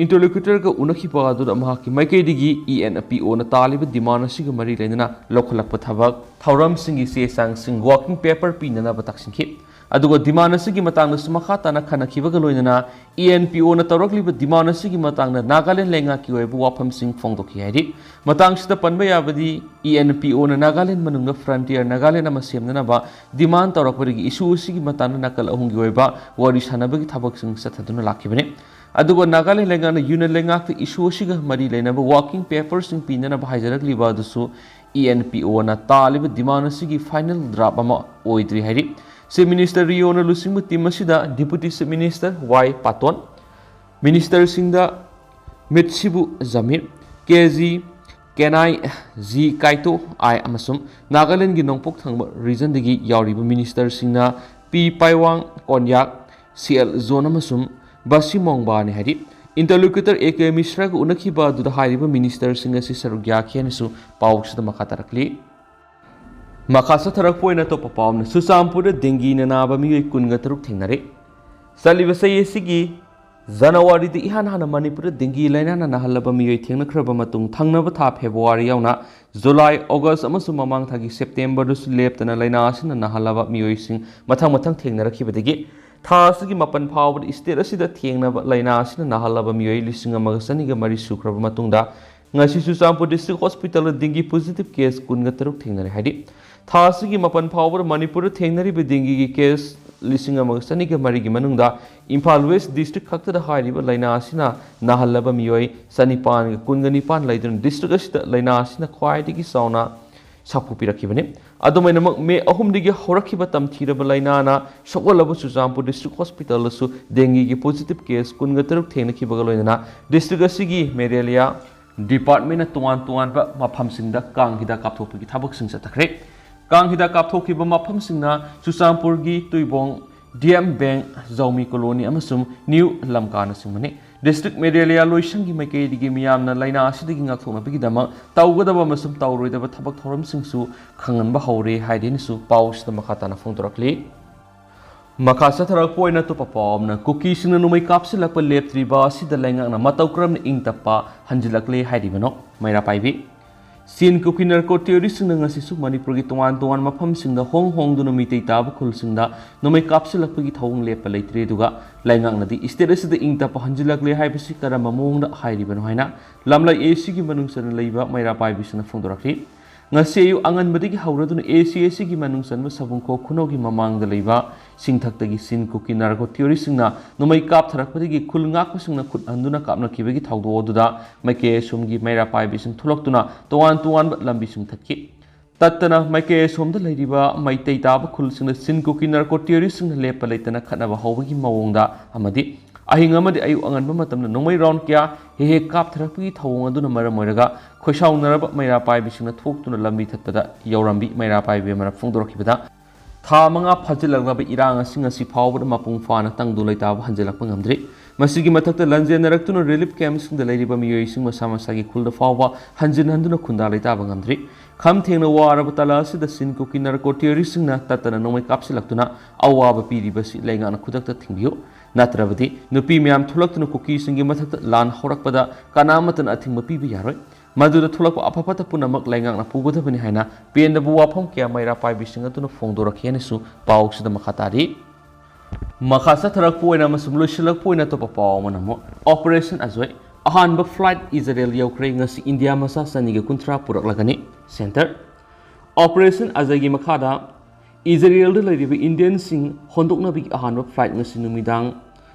interlocutorꯒ ꯎꯅꯈꯤꯕ ꯑꯗꯨꯗ ꯃꯍꯥꯛꯀꯤ ꯃꯥꯏꯀꯩꯗꯒꯤ ENPOꯅ ꯇꯥꯜꯂꯤꯕ demand ꯑꯁꯤꯒ ꯃꯔꯤ ꯂꯩꯅꯅ ꯂꯧꯈꯠꯂꯛꯄ ꯊꯕꯛ ꯊꯧꯔꯝꯁꯤꯡꯒꯤ ꯆꯦ ꯆꯥꯡꯁꯤꯡ working paper ꯄꯤꯅꯅꯕ ꯇꯥꯛꯁꯤꯟꯈꯤ꯫ ꯑꯗꯨꯒ demand ꯑꯁꯤꯒꯤ ꯃꯇꯥꯡꯗꯁꯨ ꯃꯈꯥ ꯇꯥꯅ ꯈꯟꯅꯈꯤꯕꯒ ꯂꯣꯏꯅꯅ E N P O ꯅ ꯇꯧꯔꯛꯂꯤꯕ demand ꯑꯁꯤꯒꯤ ꯃꯇꯥꯡꯗ ꯅꯥꯒꯥꯂꯦꯟ ꯂꯩꯉꯥꯛꯀꯤ ꯑꯣꯏꯕ ꯋꯥꯐꯝꯁꯤꯡ ꯐꯣꯡꯗꯣꯛꯈꯤ ꯍꯥꯏꯔꯤ꯫ ꯃꯇꯥꯡꯁꯤꯗ ꯄꯟꯕ ꯌꯥꯕꯗꯤ, E N P O ꯅ ꯅꯥꯒꯥꯂꯦꯟ ꯃꯅꯨꯡꯗ frontier ꯅꯥꯒꯥꯂꯦꯟ ꯑꯃ ꯁꯦꯝꯅꯅꯕ demand ꯇꯧꯔꯛꯄꯗꯒꯤ issue ꯑꯁꯤꯒꯤ ꯃꯇꯥꯡꯗ ꯅꯥꯀꯜ ꯑꯍꯨꯝꯒꯤ ꯑꯣꯏꯕ ꯋꯥꯔꯤ ꯁꯥꯟꯅꯕꯒꯤ ꯊꯕꯛꯁꯤꯡ ꯆꯠꯊꯗꯨꯅ ꯂꯥꯛꯈꯤꯕꯅꯤ꯫ ꯑꯗꯨꯒ ꯅꯥꯒꯥꯂꯦꯟ ꯂꯩꯉꯥꯛꯅ union ꯂꯩꯉꯥꯛꯇ issue ꯑꯁꯤꯒ ꯃꯔꯤ ꯂꯩꯅꯕ working paperꯁꯤꯡ ꯄꯤꯅꯅꯕ ꯍꯥꯏꯖꯔꯛꯂꯤꯕ ꯑꯗꯨꯁꯨ E N P O ꯅ ꯇꯥꯜꯂꯤꯕ demand ꯑꯁꯤꯒꯤ final draft ꯑꯃ ꯑꯣꯏꯗ꯭ꯔꯤ ꯍꯥꯏꯔꯤ꯫ Chief Minister ꯔꯤꯑꯣꯅ ꯂꯨꯆꯤꯡꯕ team ꯑꯁꯤꯗ Deputy Chief Minister ꯋꯥꯏ ꯄꯥꯇꯣꯟ, ministerꯁꯤꯡꯗ ꯃꯤꯠꯁꯤꯕꯨ ꯖꯃꯤꯔ, ꯀꯦ ꯖꯤ ꯀꯦꯅꯥꯏ ꯖꯤ ꯀꯥꯏꯇꯣ ꯑꯥꯏ ꯑꯃꯁꯨꯡ ꯅꯥꯒꯥꯂꯦꯟꯒꯤ ꯅꯣꯡꯄꯣꯛ ꯊꯪꯕ regionꯗꯒꯤ ꯌꯥꯎꯔꯤꯕ ministerꯁꯤꯡꯅ ꯄꯤ ꯄꯥꯏꯋꯥꯡ, ꯀꯣꯟꯌꯥꯛ, ꯁꯤ ꯑꯦꯜ ꯖꯣꯟ ꯑꯃꯁꯨꯡ ꯕꯥꯁꯤ ꯃꯣꯡꯕꯥꯅꯤ ꯍꯥꯏꯔꯤ꯫ Interlocutor ꯑꯦ ꯀꯦ ꯃꯤꯁ꯭ꯔꯥꯒ ꯎꯅꯈꯤꯕ ꯑꯗꯨꯗ ꯍꯥꯏꯔꯤꯕ ministerꯁꯤꯡ ꯑꯁꯤ ꯁꯔꯨꯛ ꯌꯥꯈꯤ ꯍꯥꯏꯅꯁꯨ ꯄꯥꯎꯁꯤꯗ ꯃꯈꯥ ꯇꯥꯔꯛꯂꯤ꯫ ꯃꯈꯥ ꯆꯠꯊꯔꯛꯄ ꯑꯣꯏꯅ ꯑꯇꯣꯞꯄ ꯄꯥꯎ ꯑꯃꯅ, ꯆꯨꯔꯆꯥꯟꯄꯨꯔꯗ dengueꯅ ꯅꯥꯕ ꯃꯤꯑꯣꯏ ꯀꯨꯟꯒ ꯇꯔꯨꯛ ꯊꯦꯡꯅꯔꯦ꯫ ꯆꯠꯂꯤꯕ ꯆꯍꯤ ꯑꯁꯤꯒꯤ ꯖꯅꯋꯥꯔꯤꯗ ꯏꯍꯥꯟ ꯍꯥꯟꯅ ꯃꯅꯤꯄꯨꯔꯗ dengue ꯂꯥꯏꯅꯥꯅ ꯅꯥꯍꯜꯂꯕ ꯃꯤꯑꯣꯏ ꯊꯦꯡꯅꯈ꯭ꯔꯕ ꯃꯇꯨꯡ, ꯊꯪꯅꯕ ꯊꯥ ꯐꯦꯕ꯭ꯔꯨꯋꯥꯔꯤ ꯌꯥꯎꯅ ꯖꯨꯂꯥꯏ, ꯑꯣꯒꯁ ꯑꯃꯁꯨꯡ ꯃꯃꯥꯡ ꯊꯥꯒꯤ ꯁꯦꯞꯇꯦꯝꯕꯔꯗꯁꯨ ꯂꯦꯞꯇꯅ ꯂꯥꯏꯅꯥ ꯑꯁꯤꯅ ꯅꯥꯍꯜꯂꯕ ꯃꯤꯑꯣꯏꯁꯤꯡ ꯃꯊꯪ ꯃꯊꯪ ꯊꯦꯡꯅꯔꯛꯈꯤꯕꯗꯒꯤ, ꯊꯥ ꯑꯁꯤꯒꯤ ꯃꯥꯄꯟ ꯐꯥꯎꯕꯗ state ꯑꯁꯤꯗ ꯊꯦꯡꯅꯕ ꯂꯥꯏꯅꯥ ꯑꯁꯤꯅ ꯅꯥꯍꯜꯂꯕ ꯃꯤꯑꯣꯏ ꯂꯤꯁꯤꯡ ꯑꯃꯒ ꯆꯅꯤꯒ ꯃꯔꯤ ꯁꯨꯈ꯭ꯔꯕ ꯃꯇꯨꯡꯗ, ꯉꯁꯤ Churachandpur district hospitalꯗ dengue positive case ꯀꯨꯟꯒ ꯇꯔꯨꯛ ꯊꯦꯡꯅꯔꯦ ꯍꯥꯏꯔꯤ꯫ ꯊꯥ ꯑꯁꯤꯒꯤ ꯃꯥꯄꯟ ꯐꯥꯎꯕꯗ ꯃꯅꯤꯄꯨꯔꯗ ꯊꯦꯡꯅꯔꯤꯕ dengueꯒꯤ case ꯂꯤꯁꯤꯡ ꯑꯃꯒ ꯆꯅꯤꯒ ꯃꯔꯤꯒꯤ ꯃꯅꯨꯡꯗ ꯏꯝꯐꯥꯜ West district ꯈꯛꯇꯗ ꯍꯥꯏꯔꯤꯕ ꯂꯥꯏꯅꯥ ꯑꯁꯤꯅ ꯅꯥꯍꯜꯂꯕ ꯃꯤꯑꯣꯏ ꯆꯅꯤꯄꯥꯟꯒ ꯀꯨꯟꯒ ꯅꯤꯄꯥꯟ ꯂꯩꯗꯨꯅ, district ꯑꯁꯤꯗ ꯂꯥꯏꯅꯥ ꯑꯁꯤꯅ ꯈ꯭ꯋꯥꯏꯗꯒꯤ ꯆꯥꯎꯅ ꯁꯥꯐꯨ ꯄꯤꯔꯛꯈꯤꯕꯅꯤ꯫ ꯑꯗꯨꯃꯥꯏꯅꯃꯛ, ꯃꯦ ꯑꯍꯨꯝꯗꯒꯤ ꯍꯧꯔꯛꯈꯤꯕ ꯇꯝꯊꯤꯔꯕ ꯂꯥꯏꯅꯥꯅ ꯁꯣꯛꯍꯜꯂꯕ ꯆꯨꯔꯆꯥꯟꯄꯨꯔ district hospitalꯗꯁꯨ dengueꯒꯤ positive case ꯀꯨꯟꯒ ꯇꯔꯨꯛ ꯊꯦꯡꯅꯈꯤꯕꯒ ꯂꯣꯏꯅꯅ, district ꯑꯁꯤꯒꯤ malaria departmentꯅ ꯇꯣꯉꯥꯟ ꯇꯣꯉꯥꯟꯕ ꯃꯐꯝꯁꯤꯡꯗ ꯀꯥꯡ ꯍꯤꯗꯥꯛ ꯀꯥꯞꯊꯣꯛꯄꯒꯤ ꯊꯕꯛꯁꯤꯡ ꯆꯠꯊꯈ꯭ꯔꯦ꯫ ꯀꯥꯡ ꯍꯤꯗꯥꯛ ꯀꯥꯞꯊꯣꯛꯈꯤꯕ ꯃꯐꯝꯁꯤꯡꯅ ꯆꯨꯔꯆꯥꯟꯄꯨꯔꯒꯤ ꯇꯨꯏꯕꯣꯡ, D M Bank, ꯖꯧꯃꯤ colony ꯑꯃꯁꯨꯡ New ꯂꯝꯀꯥꯅꯆꯤꯡꯕꯅꯤ꯫ District malaria ꯂꯣꯏꯁꯪꯒꯤ ꯃꯥꯏꯀꯩꯗꯒꯤ ꯃꯤꯌꯥꯝꯅ ꯂꯥꯏꯅꯥ ꯑꯁꯤꯗꯒꯤ ꯉꯥꯛꯊꯣꯛꯅꯕꯒꯤꯗꯃꯛ ꯇꯧꯒꯗꯕ ꯑꯃꯁꯨꯡ ꯇꯧꯔꯣꯏꯗꯕ ꯊꯕꯛ ꯊꯧꯔꯝꯁꯤꯡꯁꯨ ꯈꯪꯍꯟꯕ ꯍꯧꯔꯦ ꯍꯥꯏꯗꯨꯅꯁꯨ ꯄꯥꯎꯁꯤꯗ ꯃꯈꯥ ꯇꯥꯅ ꯐꯣꯡꯗꯣꯔꯛꯂꯤ꯫ ꯃꯈꯥ ꯆꯠꯊꯔꯛꯄ ꯑꯣꯏꯅ ꯑꯇꯣꯞꯄ ꯄꯥꯎ ꯑꯃꯅ, ꯀꯨꯀꯤꯁꯤꯡꯅ ꯅꯣꯡꯃꯩ ꯀꯥꯞꯁꯤꯜꯂꯛꯄ ꯂꯦꯞꯇ꯭ꯔꯤꯕ ꯑꯁꯤꯗ ꯂꯩꯉꯥꯛꯅ ꯃꯇꯧ ꯀꯔꯝꯅ ꯏꯪ ꯇꯞꯄ ꯍꯟꯖꯤꯜꯂꯛꯂꯦ ꯍꯥꯏꯔꯤꯕꯅꯣ? ꯃꯩꯔꯥ ꯄꯥꯏꯕꯤ꯫ ꯆꯤꯟ ꯀꯨꯀꯤ ꯅꯥꯔꯀꯣ ꯇꯦꯔꯣꯔꯤꯁꯁꯤꯡꯅ ꯉꯁꯤꯁꯨ ꯃꯅꯤꯄꯨꯔꯒꯤ ꯇꯣꯉꯥꯟ ꯇꯣꯉꯥꯟꯕ ꯃꯐꯝꯁꯤꯡꯗ ꯍꯣꯡ ꯍꯣꯡꯗꯨꯅ ꯃꯤꯇꯩ ꯇꯥꯕ ꯈꯨꯜꯁꯤꯡꯗ ꯅꯣꯡꯃꯩ ꯀꯥꯞꯁꯤꯜꯂꯛꯄꯒꯤ ꯊꯧꯑꯣꯡ ꯂꯦꯞꯄ ꯂꯩꯇ꯭ꯔꯦ꯫ ꯑꯗꯨꯒ ꯂꯩꯉꯥꯛꯅꯗꯤ ꯁ꯭ꯇꯦꯠ ꯑꯁꯤꯗ ꯏꯪ ꯇꯞꯄ ꯍꯟꯖꯤꯜꯂꯛꯂꯦ ꯍꯥꯏꯕꯁꯤ ꯀꯔꯝꯕ ꯃꯑꯣꯡꯗ ꯍꯥꯏꯔꯤꯕꯅꯣ ꯍꯥꯏꯅ ꯂꯝꯂꯩ ꯑꯦ ꯁꯤꯒꯤ ꯃꯅꯨꯡ ꯆꯟꯅ ꯂꯩꯕ ꯃꯩꯔꯥ ꯄꯥꯏꯕꯤꯁꯤꯡꯅ ꯐꯣꯡꯗꯣꯔꯛꯂꯤ꯫ ꯉꯁꯤ ꯑꯌꯨꯛ ꯑꯉꯟꯕꯗꯒꯤ ꯍꯧꯔꯗꯨꯅ ꯑꯦ ꯁꯤ ꯑꯦ ꯁꯤꯒꯤ ꯃꯅꯨꯡ ꯆꯟꯕ ꯁꯕꯨꯡꯈꯣꯛ ꯈꯨꯅꯧꯒꯤ ꯃꯃꯥꯡꯗ ꯂꯩꯕ ꯁꯤꯡꯊꯛꯇꯒꯤ ꯆꯤꯟ ꯀꯨꯀꯤ ꯅꯥꯔꯀꯣ ꯇꯦꯔꯣꯔꯤꯁꯁꯤꯡꯅ ꯅꯣꯡꯃꯩ ꯀꯥꯞꯊꯔꯛꯄꯗꯒꯤ ꯈꯨꯜ ꯉꯥꯛꯄꯁꯤꯡꯅ ꯈꯨꯠ ꯍꯟꯗꯨꯅ ꯀꯥꯞꯅꯈꯤꯕꯒꯤ ꯊꯧꯗꯣꯛ ꯑꯗꯨꯗ ꯃꯥꯏꯀꯩ ꯑꯁꯣꯝꯒꯤ ꯃꯩꯔꯥ ꯄꯥꯏꯕꯤꯁꯤꯡ ꯊꯣꯛꯂꯛꯇꯨꯅ ꯇꯣꯉꯥꯟ ꯇꯣꯉꯥꯟꯕ ꯂꯝꯕꯤꯁꯤꯡ ꯊꯠꯈꯤ꯫ ꯇꯠꯇꯅ ꯃꯥꯏꯀꯩ ꯑꯁꯣꯝꯗ ꯂꯩꯔꯤꯕ ꯃꯩꯇꯩ ꯇꯥꯕ ꯈꯨꯜꯁꯤꯡꯗ ꯆꯤꯟ ꯀꯨꯀꯤ ꯅꯥꯔꯀꯣ ꯇꯦꯔꯣꯔꯤꯁꯁꯤꯡꯅ ꯂꯦꯞꯄ ꯂꯩꯇꯅ ꯈꯠꯅꯕ ꯍꯧꯕꯒꯤ ꯃꯑꯣꯡꯗ ꯑꯃꯗꯤ ꯑꯍꯤꯡ ꯑꯃꯗꯤ ꯑꯌꯨꯛ ꯑꯉꯟꯕ ꯃꯇꯝꯗ ꯅꯣꯡꯃꯩ ꯔꯥꯎꯟ ꯀꯌꯥ ꯍꯦꯛ ꯍꯦꯛ ꯀꯥꯞꯊꯔꯛꯄꯒꯤ ꯊꯧꯑꯣꯡ ꯑꯗꯨꯅ ꯃꯔꯝ ꯑꯣꯏꯔꯒ ꯈꯣꯏꯁꯥꯎꯅꯔꯕ ꯃꯩꯔꯥ ꯄꯥꯏꯕꯤꯁꯤꯡꯅ ꯊꯣꯛꯇꯨꯅ ꯂꯝꯕꯤ ꯊꯠꯄꯗ ꯌꯥꯎꯔꯝꯕꯤ ꯃꯩꯔꯥ ꯄꯥꯏꯕꯤ ꯑꯃꯅ ꯐꯣꯡꯗꯣꯔꯛꯈꯤꯕꯗ, ꯊꯥ ꯃꯉꯥ ꯐꯥꯖꯤꯜꯂꯛꯂꯕ ꯏꯔꯥꯡ ꯑꯁꯤ ꯉꯁꯤ ꯐꯥꯎꯕꯗ ꯃꯄꯨꯡ ꯐꯥꯅ ꯇꯪꯗꯨ ꯂꯩꯇꯥꯕ ꯍꯟꯖꯤꯜꯂꯛꯄ ꯉꯝꯗ꯭ꯔꯤ꯫ ꯃꯁꯤꯒꯤ ꯃꯊꯛꯇ ꯂꯥꯟꯖꯦꯟꯅꯔꯛꯇꯨꯅ ꯔꯤꯂꯤꯐ ꯀꯦꯝꯞꯁꯤꯡꯗ ꯂꯩꯔꯤꯕ ꯃꯤꯑꯣꯏꯁꯤꯡ ꯃꯁꯥ ꯃꯁꯥꯒꯤ ꯈꯨꯜꯗ ꯐꯥꯎꯕ ꯍꯟꯖꯤꯟ ꯍꯟꯗꯨꯅ ꯈꯨꯟꯗꯥ ꯂꯩꯇꯥꯕ ꯉꯝꯗ꯭ꯔꯤ꯫ ꯈꯝ ꯊꯦꯡꯅ ꯋꯥꯔꯕ ꯇꯥꯂꯥ ꯑꯁꯤꯗ ꯆꯤꯟ ꯀꯨꯀꯤ ꯅꯥꯔꯀꯣ ꯇꯦꯔꯣꯔꯤꯁꯁꯤꯡꯅ ꯇꯠꯇꯅ ꯅꯣꯡꯃꯩ ꯀꯥꯞꯁꯤꯜꯂꯛꯇꯨꯅ ꯑꯋꯥꯕ ꯄꯤꯔꯤꯕꯁꯤ ꯂꯩꯉꯥꯛꯅ ꯈꯨꯗꯛꯇ ꯊꯤꯡꯕꯤꯌꯨ꯫ ꯅꯠꯇ꯭ꯔꯕꯗꯤ ꯅꯨꯄꯤ ꯃꯌꯥꯝ ꯊꯣꯛꯂꯛꯇꯨꯅ ꯀꯨꯀꯤꯁꯤꯡꯒꯤ ꯃꯊꯛꯇ ꯂꯥꯟ ꯍꯧꯔꯛꯄꯗ ꯀꯅꯥꯃꯠꯇꯅ ꯑꯊꯤꯡꯕ ꯄꯤꯕ ꯌꯥꯔꯣꯏ꯫ ꯃꯗꯨꯗ ꯊꯣꯛꯂꯛꯄ ꯑꯐ ꯐꯠꯇ ꯄꯨꯝꯅꯃꯛ ꯂꯩꯉꯥꯛꯅ ꯄꯨꯒꯗꯕꯅꯤ ꯍꯥꯏꯅ ꯄꯦꯟꯗꯕ ꯋꯥꯐꯝ ꯀꯌꯥ ꯃꯩꯔꯥ ꯄꯥꯏꯕꯤꯁꯤꯡ ꯑꯗꯨꯅ ꯐꯣꯡꯗꯣꯔꯛꯈꯤ ꯍꯥꯏꯅꯁꯨ ꯄꯥꯎꯁꯤꯗ ꯃꯈꯥ ꯇꯥꯔꯤ꯫ ꯃꯈꯥ ꯆꯠꯊꯔꯛꯄ ꯑꯣꯏꯅ ꯑꯃꯁꯨꯡ ꯂꯣꯏꯁꯤꯜꯂꯛꯄ ꯑꯣꯏꯅ ꯑꯇꯣꯞꯄ ꯄꯥꯎ ꯑꯃꯅ ꯑꯃꯨꯛ ꯑꯣꯄꯔꯦꯁꯟ ꯑꯖꯣꯏ, ꯑꯍꯥꯟꯕ ꯐ꯭ꯂꯥꯏꯠ ꯏꯖꯔꯦꯜ ꯌꯧꯈ꯭ꯔꯦ꯫ ꯉꯁꯤ ꯏꯟꯗꯤꯌꯥ ꯃꯆꯥ ꯆꯅꯤꯒ ꯀꯨꯟꯊ꯭ꯔꯥ ꯄꯨꯔꯛꯂꯒꯅꯤ꯫ ꯁꯦꯟꯇꯔ꯫ ꯑꯣꯄꯔꯦꯁꯟ ꯑꯖꯣꯏꯒꯤ ꯃꯈꯥꯗ ꯏꯖꯔꯦꯜꯗ ꯂꯩꯔꯤꯕ ꯏꯟꯗꯤꯌꯟꯁꯤꯡ ꯍꯣꯟꯗꯣꯛꯅꯕꯒꯤ ꯑꯍꯥꯟꯕ ꯐ꯭ꯂꯥꯏꯠ ꯉꯁꯤ ꯅꯨꯃꯤꯗꯥꯡ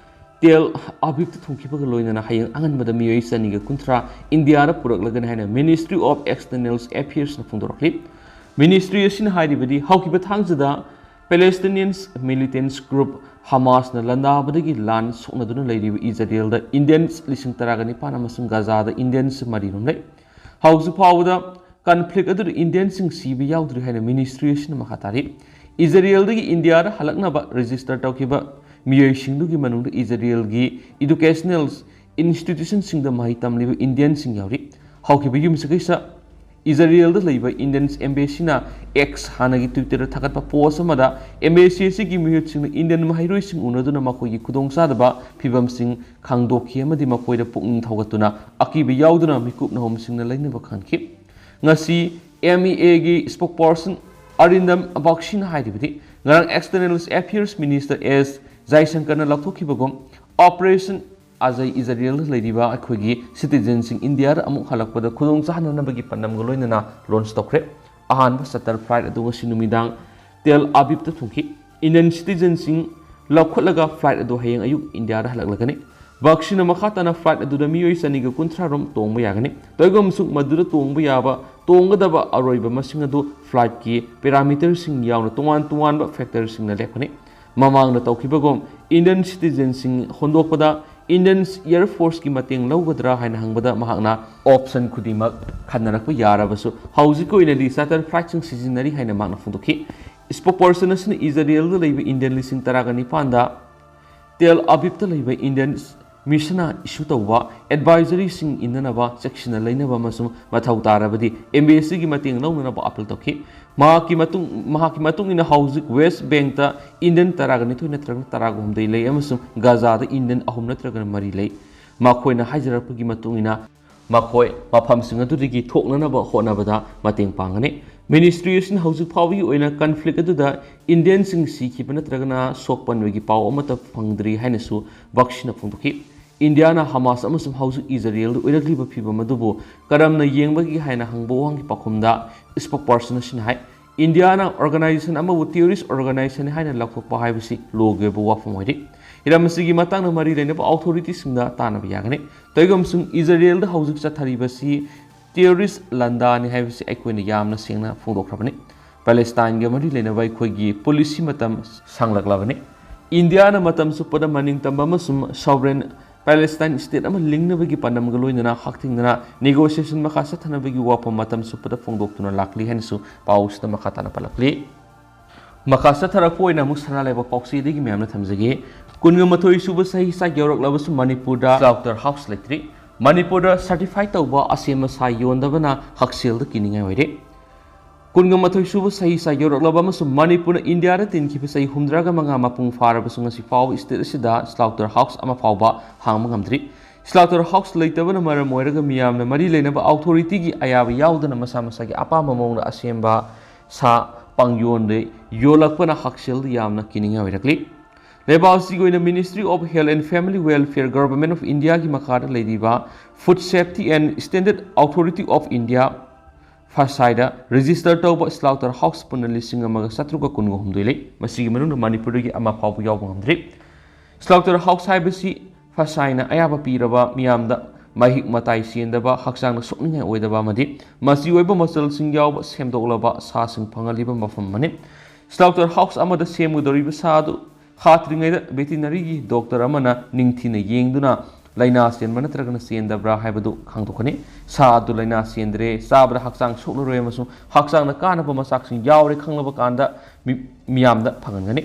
ꯇꯦꯜ ꯑꯕꯤꯕꯇ ꯊꯨꯡꯈꯤꯕꯒ ꯂꯣꯏꯅꯅ ꯍꯌꯦꯡ ꯑꯉꯟꯕꯗ ꯃꯤꯑꯣꯏ ꯆꯅꯤꯒ ꯀꯨꯟꯊ꯭ꯔꯥ ꯏꯟꯗꯤꯌꯥꯗ ꯄꯨꯔꯛꯂꯒꯅꯤ ꯍꯥꯏꯅ Ministry of External Affairsꯅ ꯐꯣꯡꯗꯣꯔꯛꯂꯤ꯫ ꯃꯤꯅꯤꯁꯇ꯭ꯔꯤ ꯑꯁꯤꯅ ꯍꯥꯏꯔꯤꯕꯗꯤ ꯍꯧꯈꯤꯕ ꯊꯥꯡꯖꯗ Palestinians militants group ꯍꯃꯥꯁꯅ ꯂꯥꯟꯗꯥꯕꯗꯒꯤ ꯂꯥꯟ ꯁꯣꯛꯅꯗꯨꯅ ꯂꯩꯔꯤꯕ ꯏꯖꯔꯦꯜꯗ ꯏꯟꯗꯤꯌꯟꯁ ꯂꯤꯁꯤꯡ ꯇꯔꯥꯒ ꯅꯤꯄꯥꯟ ꯑꯃꯁꯨꯡ ꯒꯥꯖꯥꯗ ꯏꯟꯗꯤꯌꯟꯁ ꯃꯔꯤ ꯔꯣꯝ ꯂꯩ꯫ ꯍꯧꯖꯤꯛ ꯐꯥꯎꯕꯗ ꯀꯟꯐ꯭ꯂꯤꯛ ꯑꯗꯨꯗ ꯏꯟꯗꯤꯌꯟꯁꯤꯡ ꯁꯤꯕ ꯌꯥꯎꯗ꯭ꯔꯤ ꯍꯥꯏꯅ ꯃꯤꯅꯤꯁꯇ꯭ꯔꯤ ꯑꯁꯤꯅ ꯃꯈꯥ ꯇꯥꯔꯤ꯫ ꯏꯖꯔꯦꯜꯗꯒꯤ ꯏꯟꯗꯤꯌꯥꯗ ꯍꯜꯂꯛꯅꯕ ꯔꯦꯖꯤꯁꯇꯔ ꯇꯧꯈꯤꯕ ꯃꯤꯑꯣꯏꯁꯤꯡꯗꯨꯒꯤ ꯃꯅꯨꯡꯗ ꯏꯖꯔꯦꯜꯒꯤ ꯏꯗꯨꯀꯦꯁꯅꯦꯜ ꯏꯟꯁꯇꯤꯇ꯭ꯌꯨꯁꯟꯁꯤꯡꯗ ꯃꯍꯩ ꯇꯝꯂꯤꯕ ꯏꯟꯗꯤꯌꯟꯁꯤꯡ ꯌꯥꯎꯔꯤ꯫ ꯍꯧꯈꯤꯕ ꯌꯨꯝꯁꯀꯩꯁ ꯏꯖꯔꯦꯜꯗ ꯂꯩꯕ ꯏꯟꯗꯤꯌꯟꯁ ꯑꯦꯝꯕꯦꯁꯤꯅ X, ꯍꯥꯟꯅꯒꯤ Twitterꯗ ꯊꯥꯒꯠꯄ ꯄꯣꯁ ꯑꯃꯗ ꯑꯦꯝꯕꯦꯁꯤ ꯑꯁꯤꯒꯤ ꯃꯤꯍꯨꯠꯁꯤꯡꯅ ꯏꯟꯗꯤꯌꯟ ꯃꯍꯩꯔꯣꯏꯁꯤꯡ ꯎꯅꯗꯨꯅ ꯃꯈꯣꯏꯒꯤ ꯈꯨꯗꯣꯡꯆꯥꯗꯕ ꯐꯤꯚꯝꯁꯤꯡ ꯈꯪꯗꯣꯛꯈꯤ ꯑꯃꯗꯤ ꯃꯈꯣꯏꯗ ꯄꯨꯛꯅꯤꯡ ꯊꯧꯒꯠꯇꯨꯅ ꯑꯀꯤꯕ ꯌꯥꯎꯗꯅ ꯃꯤꯀꯨꯞ ꯅꯍꯨꯝꯁꯤꯡꯅ ꯂꯩꯅꯕ ꯈꯪꯈꯤ꯫ ꯉꯁꯤ M E Aꯒꯤ spokesperson ꯑꯔꯤꯟꯗꯝ ꯕꯥꯒꯆꯤꯅ ꯍꯥꯏꯔꯤꯕꯗꯤ, ꯉꯔꯥꯡ External Affairs Minister S ꯖꯥꯏꯁꯪꯀꯔꯅ ꯂꯥꯎꯊꯣꯛꯈꯤꯕꯒꯨꯝ, Operation ꯑꯖꯩ ꯏꯖꯔꯦꯜꯗ ꯂꯩꯔꯤꯕ ꯑꯩꯈꯣꯏꯒꯤ citizenꯁꯤꯡ ꯏꯟꯗꯤꯌꯥꯗ ꯑꯃꯨꯛ ꯍꯜꯂꯛꯄꯗ ꯈꯨꯗꯣꯡ ꯆꯥꯍꯟꯅꯅꯕꯒꯤ ꯄꯥꯟꯗꯝꯒ ꯂꯣꯏꯅꯅ launch ꯇꯧꯈ꯭ꯔꯦ꯫ ꯑꯍꯥꯟꯕ charter flight ꯑꯗꯨ ꯉꯁꯤ ꯅꯨꯃꯤꯗꯥꯡ ꯇꯦꯜ ꯑꯕꯤꯕꯇ ꯊꯨꯡꯈꯤ꯫ Indian citizenꯁꯤꯡ ꯂꯧꯈꯠꯂꯒ flight ꯑꯗꯨ ꯍꯌꯦꯡ ꯑꯌꯨꯛ ꯏꯟꯗꯤꯌꯥꯗ ꯍꯜꯂꯛꯂꯒꯅꯤ꯫ ꯕꯥꯒꯆꯤꯅ ꯃꯈꯥ ꯇꯥꯅ flight ꯑꯗꯨꯗ ꯃꯤꯑꯣꯏ ꯆꯅꯤꯒ ꯀꯨꯟꯊ꯭ꯔꯥ ꯔꯣꯝ ꯇꯣꯡꯕ ꯌꯥꯒꯅꯤ꯫ ꯇꯧꯏꯒꯨꯝꯕꯁꯨꯡ ꯃꯗꯨꯗ ꯇꯣꯡꯕ ꯌꯥꯕ, ꯇꯣꯡꯒꯗꯕ ꯑꯔꯣꯏꯕ ꯃꯁꯤꯡ ꯑꯗꯨ flightꯀꯤ parameterꯁꯤꯡ ꯌꯥꯎꯅ ꯇꯣꯉꯥꯟ ꯇꯣꯉꯥꯟꯕ factorꯁꯤꯡꯅ ꯂꯦꯞꯀꯅꯤ꯫ ꯃꯃꯥꯡꯗ ꯇꯧꯈꯤꯕꯒꯨꯝ Indian citizenꯁꯤꯡ ꯍꯣꯟꯗꯣꯛꯄꯗ Indian Air Forceꯀꯤ ꯃꯇꯦꯡ ꯂꯧꯒꯗ꯭ꯔꯥ ꯍꯥꯏꯅ ꯍꯪꯕꯗ ꯃꯍꯥꯛꯅ option ꯈꯨꯗꯤꯡꯃꯛ ꯈꯟꯅꯔꯛꯄ ꯌꯥꯔꯕꯁꯨ ꯍꯧꯖꯤꯛꯀꯤ ꯑꯣꯏꯅꯗꯤ charter flightꯁꯤꯡ ꯁꯤꯖꯤꯟꯅꯔꯤ ꯍꯥꯏꯅ ꯃꯍꯥꯛꯅ ꯐꯣꯡꯗꯣꯛꯈꯤ꯫ Spokesperson ꯑꯁꯤꯅ ꯏꯖꯔꯦꯜꯗ ꯂꯩꯕ Indian ꯂꯤꯁꯤꯡ ꯇꯔꯥꯒ ꯅꯤꯄꯥꯟꯗ ꯇꯦꯜ ꯑꯕꯤꯕꯇ ꯂꯩꯕ Indian missionꯅ issue ꯇꯧꯕ advisoryꯁꯤꯡ ꯏꯟꯅꯅꯕ ꯆꯦꯛꯁꯤꯟꯅ ꯂꯩꯅꯕ ꯑꯃꯁꯨꯡ ꯃꯊꯧ ꯇꯥꯔꯕꯗꯤ embassyꯒꯤ ꯃꯇꯦꯡ ꯂꯧꯅꯅꯕ appeal ꯇꯧꯈꯤ꯫ ꯃꯍꯥꯛꯀꯤ ꯃꯇꯨꯡ, ꯃꯍꯥꯛꯀꯤ ꯃꯇꯨꯡ ꯏꯟꯅ ꯍꯧꯖꯤꯛ West Bankꯇ Indian ꯇꯔꯥꯒ ꯅꯤꯊꯣꯏ ꯅꯠꯇ꯭ꯔꯒ ꯇꯔꯥꯒ ꯍꯨꯝꯗꯣꯏ ꯂꯩ ꯑꯃꯁꯨꯡ ꯒꯥꯖꯥꯗ Indian ꯑꯍꯨꯝ ꯅꯠꯇ꯭ꯔꯒ ꯃꯔꯤ ꯂꯩ꯫ ꯃꯈꯣꯏꯅ ꯍꯥꯏꯖꯔꯛꯄꯒꯤ ꯃꯇꯨꯡ ꯏꯟꯅ ꯃꯈꯣꯏ ꯃꯐꯝꯁꯤꯡ ꯑꯗꯨꯗꯒꯤ ꯊꯣꯛꯅꯅꯕ ꯍꯣꯠꯅꯕꯗ ꯃꯇꯦꯡ ꯄꯥꯡꯒꯅꯤ꯫ Ministry ꯑꯁꯤꯅ ꯍꯧꯖꯤꯛ ꯐꯥꯎꯕꯒꯤ ꯑꯣꯏꯅ conflict ꯑꯗꯨꯗ Indianꯁꯤꯡ ꯁꯤꯈꯤꯕ ꯅꯠꯇ꯭ꯔꯒꯅ ꯁꯣꯛꯄꯟꯕꯒꯤ ꯄꯥꯎ ꯑꯃꯠꯇ ꯐꯪꯗ꯭ꯔꯤ ꯍꯥꯏꯅꯁꯨ ꯕꯥꯒꯆꯤꯅ ꯐꯣꯡꯗꯣꯛꯈꯤ꯫ ꯏꯟꯗꯤꯌꯥꯅ ꯍꯃꯥꯁ ꯑꯃꯁꯨꯡ ꯍꯧꯖꯤꯛ ꯏꯖꯔꯦꯜꯗ ꯑꯣꯏꯔꯛꯂꯤꯕ ꯐꯤꯚꯝ ꯑꯗꯨꯕꯨ ꯀꯔꯝꯅ ꯌꯦꯡꯕꯒꯦ ꯍꯥꯏꯅ ꯍꯪꯕ ꯋꯥꯍꯪꯒꯤ ꯄꯥꯎꯈꯨꯝꯗ spokesperson ꯑꯁꯤꯅ ꯍꯥꯏ, ꯏꯟꯗꯤꯌꯥꯅ organization ꯑꯃꯕꯨ terrorist organization ꯍꯥꯏꯅ ꯂꯥꯎꯊꯣꯛꯄ ꯍꯥꯏꯕꯁꯤ ꯂꯣꯒꯤ ꯑꯣꯏꯕ ꯋꯥꯐꯝ ꯑꯣꯏꯔꯤ꯫ ꯍꯤꯔꯝ ꯑꯁꯤꯒꯤ ꯃꯇꯥꯡꯗ ꯃꯔꯤ ꯂꯩꯅꯕ authoritiesꯁꯤꯡꯗ ꯇꯥꯟꯅꯕ ꯌꯥꯒꯅꯤ꯫ ꯇꯧꯏꯒꯨꯝꯕꯁꯨꯡ ꯏꯖꯔꯦꯜꯗ ꯍꯧꯖꯤꯛ ꯆꯠꯊꯔꯤꯕꯁꯤ terrorist ꯂꯥꯟꯗꯥꯅꯤ ꯍꯥꯏꯕꯁꯤ ꯑꯩꯈꯣꯏꯅ ꯌꯥꯝꯅ ꯁꯦꯡꯅ ꯐꯣꯡꯗꯣꯛꯈ꯭ꯔꯕꯅꯤ꯫ ꯄꯦꯂꯦꯁꯇꯥꯏꯟꯒ ꯃꯔꯤ ꯂꯩꯅꯕ ꯑꯩꯈꯣꯏꯒꯤ policy ꯃꯇꯝ ꯁꯥꯡꯂꯛꯂꯕꯅꯤ꯫ ꯏꯟꯗꯤꯌꯥꯅ ꯃꯇꯝ ꯆꯨꯞꯄꯗ ꯃꯅꯤꯡꯇꯝꯕ ꯑꯃꯁꯨꯡ sovereign Palestine state ꯑꯃ ꯂꯤꯡꯅꯕꯒꯤ ꯄꯥꯟꯗꯝꯒ ꯂꯣꯏꯅꯅ ꯍꯛꯊꯦꯡꯅꯅ negotiation ꯃꯈꯥ ꯆꯠꯊꯅꯕꯒꯤ ꯋꯥꯐꯝ ꯃꯇꯝ ꯆꯨꯞꯄꯗ ꯐꯣꯡꯗꯣꯛꯇꯨꯅ ꯂꯥꯛꯂꯤ ꯍꯥꯏꯅꯁꯨ ꯄꯥꯎꯁꯤꯗ ꯃꯈꯥ ꯇꯥꯅ ꯄꯜꯂꯛꯂꯤ꯫ ꯃꯈꯥ ꯆꯠꯊꯔꯛꯄ ꯑꯣꯏꯅ ꯑꯃꯨꯛ ꯁꯅꯥ ꯂꯩꯕꯥꯛ ꯄꯥꯎꯆꯦꯗꯒꯤ ꯃꯌꯥꯝꯅ ꯊꯝꯖꯒꯦ꯫ ꯀꯨꯟꯒ ꯃꯥꯊꯣꯏ ꯁꯨꯕ ꯆꯍꯤꯆꯥ ꯌꯧꯔꯛꯂꯕꯁꯨ ꯃꯅꯤꯄꯨꯔꯗ slaughter house ꯂꯩꯇ꯭ꯔꯤ꯫ ꯃꯅꯤꯄꯨꯔꯗ certify ꯇꯧꯕ ꯑꯁꯦꯝ ꯑꯁꯥ ꯌꯣꯟꯗꯕꯅ ꯍꯛꯁꯦꯜꯗ ꯀꯤꯅꯤꯡꯉꯥꯏ ꯑꯣꯏꯔꯦ꯫ ꯀꯨꯟꯒ ꯃꯥꯊꯣꯏ ꯁꯨꯕ ꯆꯍꯤꯆꯥ ꯌꯧꯔꯛꯂꯕ ꯑꯃꯁꯨꯡ ꯃꯅꯤꯄꯨꯔꯅ ꯏꯟꯗꯤꯌꯥꯗ ꯇꯤꯟꯈꯤꯕ ꯆꯍꯤ ꯍꯨꯝꯗ꯭ꯔꯥꯒ ꯃꯉꯥ ꯃꯄꯨꯡ ꯐꯥꯔꯕꯁꯨ ꯉꯁꯤ ꯐꯥꯎꯕ state ꯑꯁꯤꯗ slaughter house ꯑꯃ ꯐꯥꯎꯕ ꯍꯥꯡꯕ ꯉꯝꯗ꯭ꯔꯤ꯫ Slaughter house ꯂꯩꯇꯕꯅ ꯃꯔꯝ ꯑꯣꯏꯔꯒ ꯃꯤꯌꯥꯝꯅ ꯃꯔꯤ ꯂꯩꯅꯕ authority ꯒꯤ ꯑꯌꯥꯕ ꯌꯥꯎꯗꯅ ꯃꯁꯥ ꯃꯁꯥꯒꯤ ꯑꯄꯥꯝꯕ ꯃꯑꯣꯡꯗ ꯑꯁꯦꯝꯕ ꯁꯥ ꯄꯪꯌꯣꯟꯗ ꯌꯣꯜꯂꯛꯄꯅ ꯍꯛꯁꯦꯜꯗ ꯌꯥꯝꯅ ꯀꯤꯅꯤꯡꯉꯥꯏ ꯑꯣꯏꯔꯛꯂꯤ꯫ ꯂꯩꯕꯥꯛ ꯑꯁꯤꯒꯤ ꯑꯣꯏꯅ Ministry of Health and Family Welfare, Government of India ꯒꯤ ꯃꯈꯥꯗ ꯂꯩꯔꯤꯕ Food Safety and Standard Authority of India, ꯐꯁꯥꯏꯗ register ꯇꯧꯕ slaughter house ꯄꯨꯟꯅ ꯂꯤꯁꯤꯡ ꯑꯃꯒ ꯆꯥꯇ꯭ꯔꯨꯛꯀ ꯀꯨꯟꯒ ꯍꯨꯝꯗꯣꯏ ꯂꯩ꯫ ꯃꯁꯤꯒꯤ ꯃꯅꯨꯡꯗ ꯃꯅꯤꯄꯨꯔꯗꯒꯤ ꯑꯃ ꯐꯥꯎꯕ ꯌꯥꯎꯕ ꯉꯝꯗ꯭ꯔꯤ꯫ Slaughter house ꯍꯥꯏꯕꯁꯤ ꯐꯁꯥꯏꯅ ꯑꯌꯥꯕ ꯄꯤꯔꯕ, ꯃꯤꯌꯥꯝꯗ ꯃꯍꯤꯛ ꯃꯇꯥꯏ ꯆꯦꯟꯗꯕ, ꯍꯛꯆꯥꯡꯗ ꯁꯣꯛꯅꯤꯡꯉꯥꯏ ꯑꯣꯏꯗꯕ ꯑꯃꯗꯤ ꯃꯆꯤ ꯑꯣꯏꯕ ꯃꯆꯜꯁꯤꯡ ꯌꯥꯎꯕ ꯁꯦꯝꯗꯣꯛꯂꯕ ꯁꯥꯁꯤꯡ ꯐꯪꯍꯜꯂꯤꯕ ꯃꯐꯝ ꯑꯃꯅꯤ꯫ Slaughter house ꯑꯃꯗ ꯁꯦꯝꯒꯗꯧꯔꯤꯕ ꯁꯥ ꯑꯗꯨ ꯍꯥꯠꯇ꯭ꯔꯤꯉꯩꯗ veterinary ꯒꯤ doctor ꯑꯃꯅ ꯅꯤꯡꯊꯤꯅ ꯌꯦꯡꯗꯨꯅ ꯂꯥꯏꯅꯥ ꯆꯦꯟꯕ ꯅꯠꯇ꯭ꯔꯒꯅ ꯆꯦꯟꯗꯕ꯭ꯔꯥ ꯍꯥꯏꯕꯗꯨ ꯈꯪꯗꯣꯛꯀꯅꯤ꯫ ꯁꯥ ꯑꯗꯨ ꯂꯥꯏꯅꯥ ꯆꯦꯟꯗ꯭ꯔꯦ, ꯆꯥꯕꯗ ꯍꯛꯆꯥꯡ ꯁꯣꯛꯂꯔꯣꯏ ꯑꯃꯁꯨꯡ ꯍꯛꯆꯥꯡꯗ ꯀꯥꯟꯅꯕ ꯃꯆꯥꯛꯁꯤꯡ ꯌꯥꯎꯔꯦ ꯈꯪꯂꯕ ꯀꯥꯟꯗ ꯃꯤ-, ꯃꯤꯌꯥꯝꯗ ꯐꯪꯍꯟꯒꯅꯤ꯫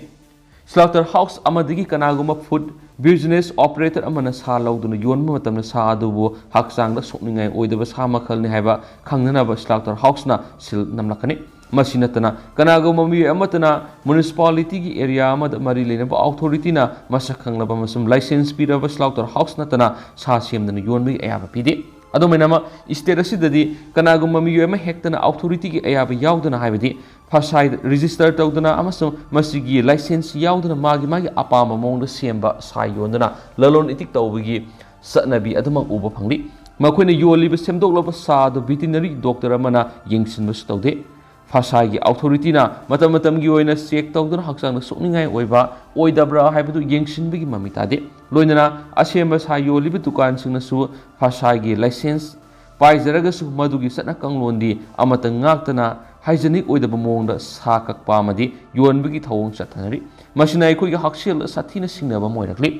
Slaughter house ꯑꯃꯗꯒꯤ ꯀꯅꯥꯒꯨꯝꯕ food business operator ꯑꯃꯅ ꯁꯥ ꯂꯧꯗꯨꯅ ꯌꯣꯟꯕ ꯃꯇꯝꯗ ꯁꯥ ꯑꯗꯨꯕꯨ ꯍꯛꯆꯥꯡꯗ ꯁꯣꯛꯅꯤꯡꯉꯥꯏ ꯑꯣꯏꯗꯕ ꯁꯥ ꯃꯈꯜꯅꯤ ꯍꯥꯏꯕ ꯈꯪꯅꯅꯕ slaughter house ꯅ seal ꯅꯝꯂꯛꯀꯅꯤ꯫ ꯃꯁꯤ ꯅꯠꯇꯅ ꯀꯅꯥꯒꯨꯝꯕ ꯃꯤꯑꯣꯏ ꯑꯃꯠꯇꯅ municipality ꯒꯤ area ꯑꯃꯗ ꯃꯔꯤ ꯂꯩꯅꯕ authority ꯅ ꯃꯁꯛ ꯈꯪꯂꯕ ꯑꯃꯁꯨꯡ license ꯄꯤꯔꯕ slaughter house ꯅꯠꯇꯅ ꯁꯥ ꯁꯦꯝꯗꯨꯅ ꯌꯣꯟꯕꯒꯤ ꯑꯌꯥꯕ ꯄꯤꯗꯦ꯫ ꯑꯗꯨꯝ ꯑꯣꯏꯅꯃꯛ, state ꯑꯁꯤꯗꯗꯤ ꯀꯅꯥꯒꯨꯝꯕ ꯃꯤꯑꯣꯏ ꯑꯃ ꯍꯦꯛꯇꯅ authority ꯒꯤ ꯑꯌꯥꯕ ꯌꯥꯎꯗꯅ, ꯍꯥꯏꯕꯗꯤ ꯐꯁꯥꯏꯗ register ꯇꯧꯗꯅ ꯑꯃꯁꯨꯡ ꯃꯁꯤꯒꯤ license ꯌꯥꯎꯗꯅ ꯃꯥꯒꯤ ꯃꯥꯒꯤ ꯑꯄꯥꯝꯕ ꯃꯑꯣꯡꯗ ꯁꯦꯝꯕ ꯁꯥ ꯌꯣꯟꯗꯨꯅ ꯂꯂꯣꯟ ꯏꯇꯤꯛ ꯇꯧꯕꯒꯤ ꯆꯠꯅꯕꯤ ꯑꯗꯨꯃꯛ ꯎꯕ ꯐꯪꯂꯤ꯫ ꯃꯈꯣꯏꯅ ꯌꯣꯜꯂꯤꯕ ꯁꯦꯝꯗꯣꯛꯂꯕ ꯁꯥ ꯑꯗꯨ veterinary doctor ꯑꯃꯅ ꯌꯦꯡꯁꯤꯟꯕꯁꯨ ꯇꯧꯗꯦ꯫ ꯐꯁꯥꯏꯒꯤ authority ꯅ ꯃꯇꯝ ꯃꯇꯝꯒꯤ ꯑꯣꯏꯅ check ꯇꯧꯗꯨꯅ ꯍꯛꯆꯥꯡꯗ ꯁꯣꯛꯅꯤꯡꯉꯥꯏ ꯑꯣꯏꯕ ꯑꯣꯏꯗꯕ꯭ꯔꯥ ꯍꯥꯏꯕꯗꯨ ꯌꯦꯡꯁꯤꯟꯕꯒꯤ ꯃꯃꯤ ꯇꯥꯗꯦ꯫ ꯂꯣꯏꯅꯅ ꯑꯁꯦꯝꯕ ꯁꯥ ꯌꯣꯜꯂꯤꯕ ꯗꯨꯀꯥꯟꯁꯤꯡꯅꯁꯨ ꯐꯁꯥꯏꯒꯤ license ꯄꯥꯏꯖꯔꯒꯁꯨ ꯃꯗꯨꯒꯤ ꯆꯠꯅ ꯀꯥꯡꯂꯣꯟꯗꯤ ꯑꯃꯠꯇ ꯉꯥꯛꯇꯅ hygienic ꯑꯣꯏꯗꯕ ꯃꯑꯣꯡꯗ ꯁꯥ ꯀꯛꯄ ꯑꯃꯗꯤ ꯌꯣꯟꯕꯒꯤ ꯊꯧꯑꯣꯡ ꯆꯠꯊꯅꯔꯤ꯫ ꯃꯁꯤꯅ ꯑꯩꯈꯣꯏꯒꯤ ꯍꯛꯁꯦꯜꯗ ꯁꯥꯊꯤꯅ ꯁꯤꯡꯅꯕ ꯑꯃ ꯑꯣꯏꯔꯛꯂꯤ꯫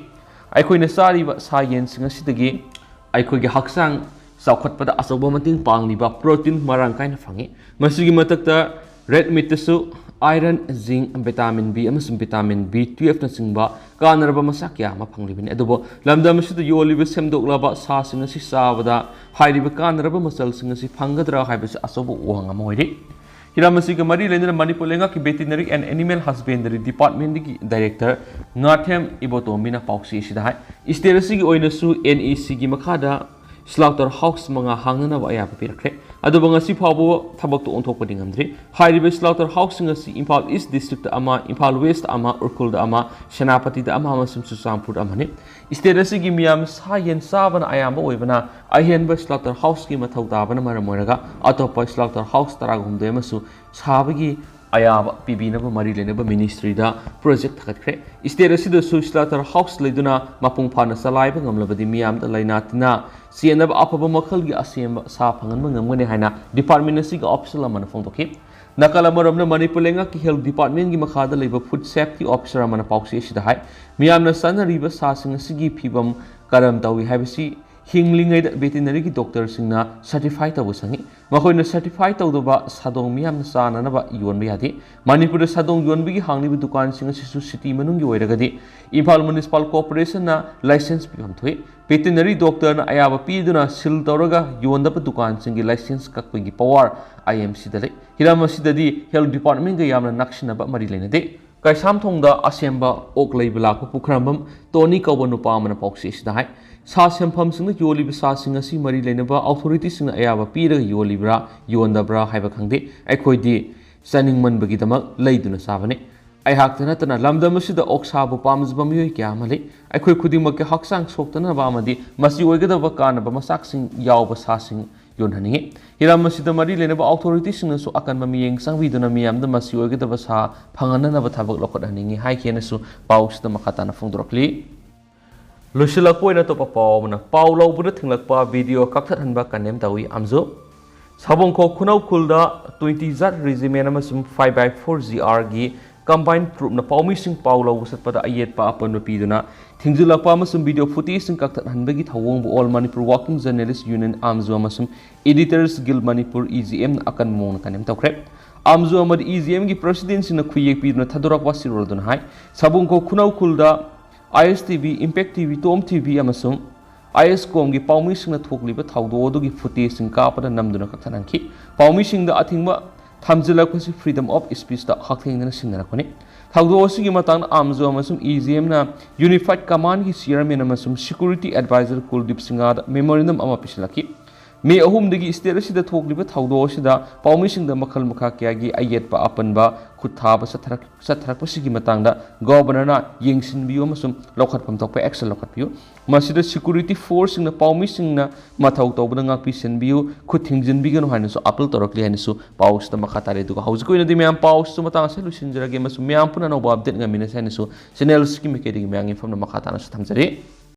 ꯑꯩꯈꯣꯏꯅ ꯆꯥꯔꯤꯕ ꯁꯥ ꯌꯦꯟꯁꯤꯡ ꯑꯁꯤꯗꯒꯤ ꯑꯩꯈꯣꯏꯒꯤ ꯍꯛꯆꯥꯡ ꯆꯥꯎꯈꯠꯄꯗ ꯑꯆꯧꯕ ꯃꯇꯦꯡ ꯄꯥꯡꯂꯤꯕ protein ꯃꯔꯥꯡ ꯀꯥꯏꯅ ꯐꯪꯏ꯫ ꯃꯁꯤꯒꯤ ꯃꯊꯛꯇ red meat ꯇꯁꯨ iron, zinc, vitamin B ꯑꯃꯁꯨꯡ vitamin B twelve ꯅꯆꯤꯡꯕ ꯀꯥꯟꯅꯔꯕ ꯃꯆꯥꯛ ꯀꯌꯥ ꯑꯃ ꯐꯪꯂꯤꯕꯅꯤ꯫ ꯑꯗꯨꯕꯨ ꯂꯝꯗꯝ ꯑꯁꯤꯗ ꯌꯣꯜꯂꯤꯕ ꯁꯦꯝꯗꯣꯛꯂꯕ ꯁꯥꯁꯤꯡ ꯑꯁꯤ ꯆꯥꯕꯗ ꯍꯥꯏꯔꯤꯕ ꯀꯥꯟꯅꯔꯕ ꯃꯆꯜꯁꯤꯡ ꯑꯁꯤ ꯐꯪꯒꯗ꯭ꯔꯥ ꯍꯥꯏꯕꯁꯤ ꯑꯆꯧꯕ ꯋꯥꯍꯪ ꯑꯃ ꯑꯣꯏꯔꯤ꯫ ꯍꯤꯔꯝ ꯑꯁꯤꯒ ꯃꯔꯤ ꯂꯩꯅꯅ ꯃꯅꯤꯄꯨꯔ ꯂꯩꯉꯥꯛꯀꯤ Veterinary and Animal Husbandry Departmentꯀꯤ Director ꯉꯥꯊꯦꯝ ꯏꯕꯣꯇꯣꯝꯕꯤꯅ ꯄꯥꯎꯆꯦ ꯑꯁꯤꯗ ꯍꯥꯏ, state ꯑꯁꯤꯒꯤ ꯑꯣꯏꯅꯁꯨ NECꯒꯤ ꯃꯈꯥꯗ slaughter house ꯃꯉꯥ ꯍꯥꯡꯅꯅꯕ ꯑꯌꯥꯕ ꯄꯤꯔꯛꯈ꯭ꯔꯦ꯫ ꯑꯗꯨꯕꯨ ꯉꯁꯤ ꯐꯥꯎꯕ ꯊꯕꯛꯇ ꯑꯣꯟꯊꯣꯛꯄꯗꯤ ꯉꯝꯗ꯭ꯔꯤ꯫ ꯍꯥꯏꯔꯤꯕ slaughter houseꯁꯤꯡ ꯑꯁꯤ ꯏꯝꯐꯥꯜ East districtꯇ ꯑꯃ, ꯏꯝꯐꯥꯜ Westꯇ ꯑꯃ, ꯎꯈ꯭ꯔꯨꯜꯗ ꯑꯃ, ꯁꯦꯅꯥꯄꯇꯤꯗ ꯑꯃ ꯑꯃꯁꯨꯡ ꯆꯨꯔꯆꯥꯟꯄꯨꯔꯗ ꯑꯃꯅꯤ꯫ State ꯑꯁꯤꯒꯤ ꯃꯤꯌꯥꯝ ꯁꯥ ꯌꯦꯟ ꯆꯥꯕꯅ ꯑꯌꯥꯝꯕ ꯑꯣꯏꯕꯅ, ꯑꯍꯦꯟꯕ slaughter houseꯀꯤ ꯃꯊꯧ ꯇꯥꯕꯅ ꯃꯔꯝ ꯑꯣꯏꯔꯒ ꯑꯇꯣꯞꯄ slaughter house ꯇꯔꯥꯍꯨꯝꯗꯣꯏ ꯑꯃꯁꯨ ꯁꯥꯕꯒꯤ ꯑꯌꯥꯕ ꯄꯤꯕꯤꯅꯕ ꯃꯔꯤ ꯂꯩꯅꯕ ministryꯗ project ꯊꯥꯒꯠꯈ꯭ꯔꯦ꯫ State ꯑꯁꯤꯗꯁꯨ slaughter house ꯂꯩꯗꯨꯅ ꯃꯄꯨꯡ ꯐꯥꯅ ꯆꯂꯥꯏꯕ ꯉꯝꯂꯕꯗꯤ ꯃꯤꯌꯥꯝꯗ ꯂꯥꯏꯅꯥ ꯇꯤꯟꯅꯥ ꯆꯦꯟꯅꯕ ꯑꯐꯕ ꯃꯈꯜꯒꯤ ꯑꯁꯦꯝꯕ ꯁꯥ ꯐꯪꯍꯟꯕ ꯉꯝꯒꯅꯤ ꯍꯥꯏꯅ department ꯑꯁꯤꯒꯤ official ꯑꯃꯅ ꯐꯣꯡꯗꯣꯛꯈꯤ꯫ ꯅꯥꯀꯜ ꯑꯃꯔꯣꯝꯗ, ꯃꯅꯤꯄꯨꯔ ꯂꯩꯉꯥꯛꯀꯤ health departmentꯀꯤ ꯃꯈꯥꯗ ꯂꯩꯕ food safety officer ꯑꯃꯅ ꯄꯥꯎꯆꯦ ꯑꯁꯤꯗ ꯍꯥꯏ, ꯃꯤꯌꯥꯝꯅ ꯆꯥꯅꯔꯤꯕ ꯁꯥꯁꯤꯡ ꯑꯁꯤꯒꯤ ꯐꯤꯕꯝ ꯀꯔꯝ ꯇꯧꯏ ꯍꯥꯏꯕꯁꯤ ꯍꯤꯡꯂꯤꯉꯩꯗ veterinary doctorꯁꯤꯡꯅ certify ꯇꯧꯕ ꯆꯪꯏ꯫ ꯃꯈꯣꯏꯅ certify ꯇꯧꯗꯕ ꯁꯥꯗꯣꯡ ꯃꯤꯌꯥꯝꯅ ꯆꯥꯅꯅꯕ ꯌꯣꯟꯕ ꯌꯥꯗꯦ꯫ ꯃꯅꯤꯄꯨꯔꯗ ꯁꯥꯗꯣꯡ ꯌꯣꯟꯕꯒꯤ ꯍꯥꯡꯂꯤꯕ ꯗꯨꯀꯥꯟꯁꯤꯡ ꯑꯁꯤꯁꯨ city ꯃꯅꯨꯡꯒꯤ ꯑꯣꯏꯔꯒꯗꯤ ꯏꯝꯐꯥꯜ Municipal Corporationꯅ license ꯄꯤꯐꯝ ꯊꯣꯛꯏ꯫ Veterinary doctorꯅ ꯑꯌꯥꯕ ꯄꯤꯗꯨꯅ seal ꯇꯧꯔꯒ ꯌꯣꯟꯗꯕ ꯗꯨꯀꯥꯟꯁꯤꯡꯒꯤ license ꯀꯛꯄꯒꯤ power IMCꯗ ꯂꯩ꯫ ꯍꯤꯔꯝ ꯑꯁꯤꯗꯗꯤ health departmentꯒ ꯌꯥꯝꯅ ꯅꯛꯁꯤꯟꯅꯕ ꯃꯔꯤ ꯂꯩꯅꯗꯦ꯫ ꯀꯩꯁꯥꯝꯊꯣꯡꯗ ꯑꯁꯦꯝꯕ ꯑꯣꯛ ꯂꯩꯕ ꯂꯥꯛꯄ ꯄꯨꯈ꯭ꯔꯝꯕꯝ ꯇꯣꯅꯤ ꯀꯧꯕ ꯅꯨꯄꯥ ꯑꯃꯅ ꯄꯥꯎꯆꯦ ꯑꯁꯤꯗ ꯍꯥꯏ, ꯁꯥ ꯁꯦꯝꯐꯝꯁꯤꯡꯗ ꯌꯣꯜꯂꯤꯕ ꯁꯥꯁꯤꯡ ꯑꯁꯤ ꯃꯔꯤ ꯂꯩꯅꯕ authorityꯁꯤꯡꯅ ꯑꯌꯥꯕ ꯄꯤꯔꯒ ꯌꯣꯜꯂꯤꯕ꯭ꯔꯥ ꯌꯣꯟꯗꯕ꯭ꯔꯥ ꯍꯥꯏꯕ ꯈꯪꯗꯦ꯫ ꯑꯩꯈꯣꯏꯗꯤ ꯆꯥꯅꯤꯡꯃꯟꯕꯒꯤꯗꯃꯛ ꯂꯩꯗꯨꯅ ꯆꯥꯕꯅꯤ꯫ ꯑꯩꯍꯥꯛꯇ ꯅꯠꯇꯅ ꯂꯝꯗꯝ ꯑꯁꯤꯗ ꯑꯣꯛꯁꯥꯕꯨ ꯄꯥꯝꯖꯕ ꯃꯤꯑꯣꯏ ꯀꯌꯥ ꯑꯃ ꯂꯩ꯫ ꯑꯩꯈꯣꯏ ꯈꯨꯗꯤꯡꯃꯛꯀꯤ ꯍꯛꯆꯥꯡ ꯁꯣꯛꯇꯅꯕ ꯑꯃꯗꯤ ꯃꯆꯤ ꯑꯣꯏꯒꯗꯕ ꯀꯥꯟꯅꯕ ꯃꯆꯥꯛꯁꯤꯡ ꯌꯥꯎꯕ ꯁꯥꯁꯤꯡ ꯌꯣꯟꯍꯟꯅꯤꯡꯏ꯫ ꯍꯤꯔꯝ ꯑꯁꯤꯗ ꯃꯔꯤ ꯂꯩꯅꯕ authorityꯁꯤꯡꯅꯁꯨ ꯑꯀꯟꯕ ꯃꯤꯠꯌꯦꯡ ꯆꯪꯕꯤꯗꯨꯅ ꯃꯤꯌꯥꯝꯗ ꯃꯆꯤ ꯑꯣꯏꯒꯗꯕ ꯁꯥ ꯐꯪꯍꯟꯅꯅꯕ ꯊꯕꯛ ꯂꯧꯈꯠꯍꯟꯅꯤꯡꯏ ꯍꯥꯏꯈꯤ ꯍꯥꯏꯅꯁꯨ ꯄꯥꯎꯁꯤꯗ ꯃꯈꯥ ꯇꯥꯅ ꯐꯣꯡꯗꯣꯔꯛꯂꯤ꯫ ꯂꯣꯏꯁꯤꯜꯂꯛꯄ ꯑꯣꯏꯅ ꯑꯇꯣꯞꯄ ꯄꯥꯎ ꯑꯃꯅ, ꯄꯥꯎ ꯂꯧꯕꯗ ꯊꯤꯡꯂꯛꯄ video ꯀꯛꯊꯠꯍꯟꯕ condemn ꯇꯧꯏ ꯑꯝꯖꯨ꯫ ꯁꯥꯕꯨꯡꯈꯣꯛ ꯈꯨꯅꯧ ꯈꯨꯜꯗ twenty Z regiment ꯑꯃꯁꯨꯡ five by four GRꯒꯤ combined groupꯅ ꯄꯥꯎꯃꯤꯁꯤꯡ ꯄꯥꯎ ꯂꯧꯕ ꯆꯠꯄꯗ ꯑꯌꯦꯠꯄ ꯑꯄꯟꯕ ꯄꯤꯗꯨꯅ ꯊꯤꯡꯖꯤꯜꯂꯛꯄ ꯑꯃꯁꯨꯡ video footageꯁꯤꯡ ꯀꯛꯊꯠꯍꯟꯕꯒꯤ ꯊꯧꯑꯣꯡꯕꯨ All Manipur Working Journalist Union, ꯑꯝꯖꯨ, ꯑꯃꯁꯨꯡ Editors Guild Manipur, EGMꯅ ꯑꯀꯟꯕ ꯃꯑꯣꯡꯗ condemn ꯇꯧꯈ꯭ꯔꯦ꯫ ꯑꯝꯖꯨ ꯑꯃꯗꯤ EGMꯒꯤ presidentꯁꯤꯡꯅ ꯈꯨꯌꯦꯛ ꯄꯤꯗꯨꯅ ꯊꯥꯗꯣꯔꯛꯄ ꯆꯦꯔꯣꯜ ꯑꯗꯨꯅ ꯍꯥꯏ, ꯁꯥꯕꯨꯡꯈꯣꯛ ꯈꯨꯅꯧ ꯈꯨꯜꯗ ISTV, Impact TV, Tom TV ꯑꯃꯁꯨꯡ ISCOMꯒꯤ ꯄꯥꯎꯃꯤꯁꯤꯡꯅ ꯊꯣꯛꯂꯤꯕ ꯊꯧꯗꯣꯛ ꯑꯗꯨꯒꯤ footageꯁꯤꯡ ꯀꯥꯞꯄꯗ ꯅꯝꯗꯨꯅ ꯀꯛꯊꯠꯍꯟꯈꯤ꯫ ꯄꯥꯎꯃꯤꯁꯤꯡꯗ ꯑꯊꯤꯡꯕ ꯊꯝꯖꯤꯜꯂꯛꯄꯁꯤ freedom of speechꯇ ꯍꯛꯊꯦꯡꯅꯅ ꯁꯤꯟꯅꯔꯛꯄꯅꯤ꯫ ꯊꯧꯗꯣꯛ ꯑꯁꯤꯒꯤ ꯃꯇꯥꯡꯗ ꯑꯥꯔꯝꯖꯣ ꯑꯃꯁꯨꯡ ꯏ ꯖꯤ ꯑꯦꯝꯅ Unified Commandꯒꯤ chairman ꯑꯃꯁꯨꯡ security advisor ꯀꯨꯜꯗꯤꯞ ꯁꯤꯡꯍꯗ memorandum ꯑꯃ ꯄꯤꯁꯤꯜꯂꯛꯈꯤ꯫ ꯃꯦ ꯑꯍꯨꯝꯗꯒꯤ state ꯑꯁꯤꯗ ꯊꯣꯛꯂꯤꯕ ꯊꯧꯗꯣꯛ ꯑꯁꯤꯗ ꯄꯥꯎꯃꯤꯁꯤꯡꯗ ꯃꯈꯜ ꯃꯈꯥ ꯀꯌꯥꯒꯤ ꯑꯌꯦꯠꯄ ꯑꯄꯟꯕ ꯈꯨꯠ ꯊꯥꯕ ꯆꯠꯊꯔꯛ-, ꯆꯠꯊꯔꯛꯄꯁꯤꯒꯤ ꯃꯇꯥꯡꯗ governorꯅ ꯌꯦꯡꯁꯤꯟꯕꯤꯌꯨ ꯑꯃꯁꯨꯡ ꯂꯧꯈꯠꯐꯝ ꯊꯣꯛꯄ action ꯂꯧꯈꯠꯄꯤꯌꯨ꯫ ꯃꯁꯤꯗ security forceꯁꯤꯡꯅ ꯄꯥꯎꯃꯤꯁꯤꯡꯅ ꯃꯊꯧ ꯇꯧꯕꯗ ꯉꯥꯛꯄꯤ ꯁꯦꯟꯕꯤꯌꯨ, ꯈꯨꯠ ꯊꯤꯡꯖꯤꯟꯕꯤꯒꯅꯨ ꯍꯥꯏꯅꯁꯨ appeal ꯇꯧꯔꯛꯂꯤ ꯍꯥꯏꯅꯁꯨ ꯄꯥꯎꯁꯤꯗ ꯃꯈꯥ ꯇꯥꯔꯤ꯫ ꯑꯗꯨꯒ ꯍꯧꯖꯤꯛꯀꯤ ꯑꯣꯏꯅꯗꯤ ꯃꯌꯥꯝ ꯄꯥꯎꯁꯤꯁꯨ ꯃꯇꯥꯡ ꯑꯁꯤꯗ ꯂꯣꯏꯁꯤꯟꯖꯔꯒꯦ ꯑꯃꯁꯨꯡ ꯃꯌꯥꯝ ꯄꯨꯟꯅ ꯑꯅꯧꯕ update ꯉꯥꯏꯃꯤꯟꯅꯁꯤ ꯍꯥꯏꯅꯁꯨ channelꯁꯤꯒꯤ ꯃꯥꯏꯀꯩꯗꯒꯤ ꯃꯌꯥꯝꯒꯤ ꯃꯐꯝꯗ ꯃꯈꯥ ꯇꯥꯅꯁꯨ ꯊꯝꯖꯔꯤ꯫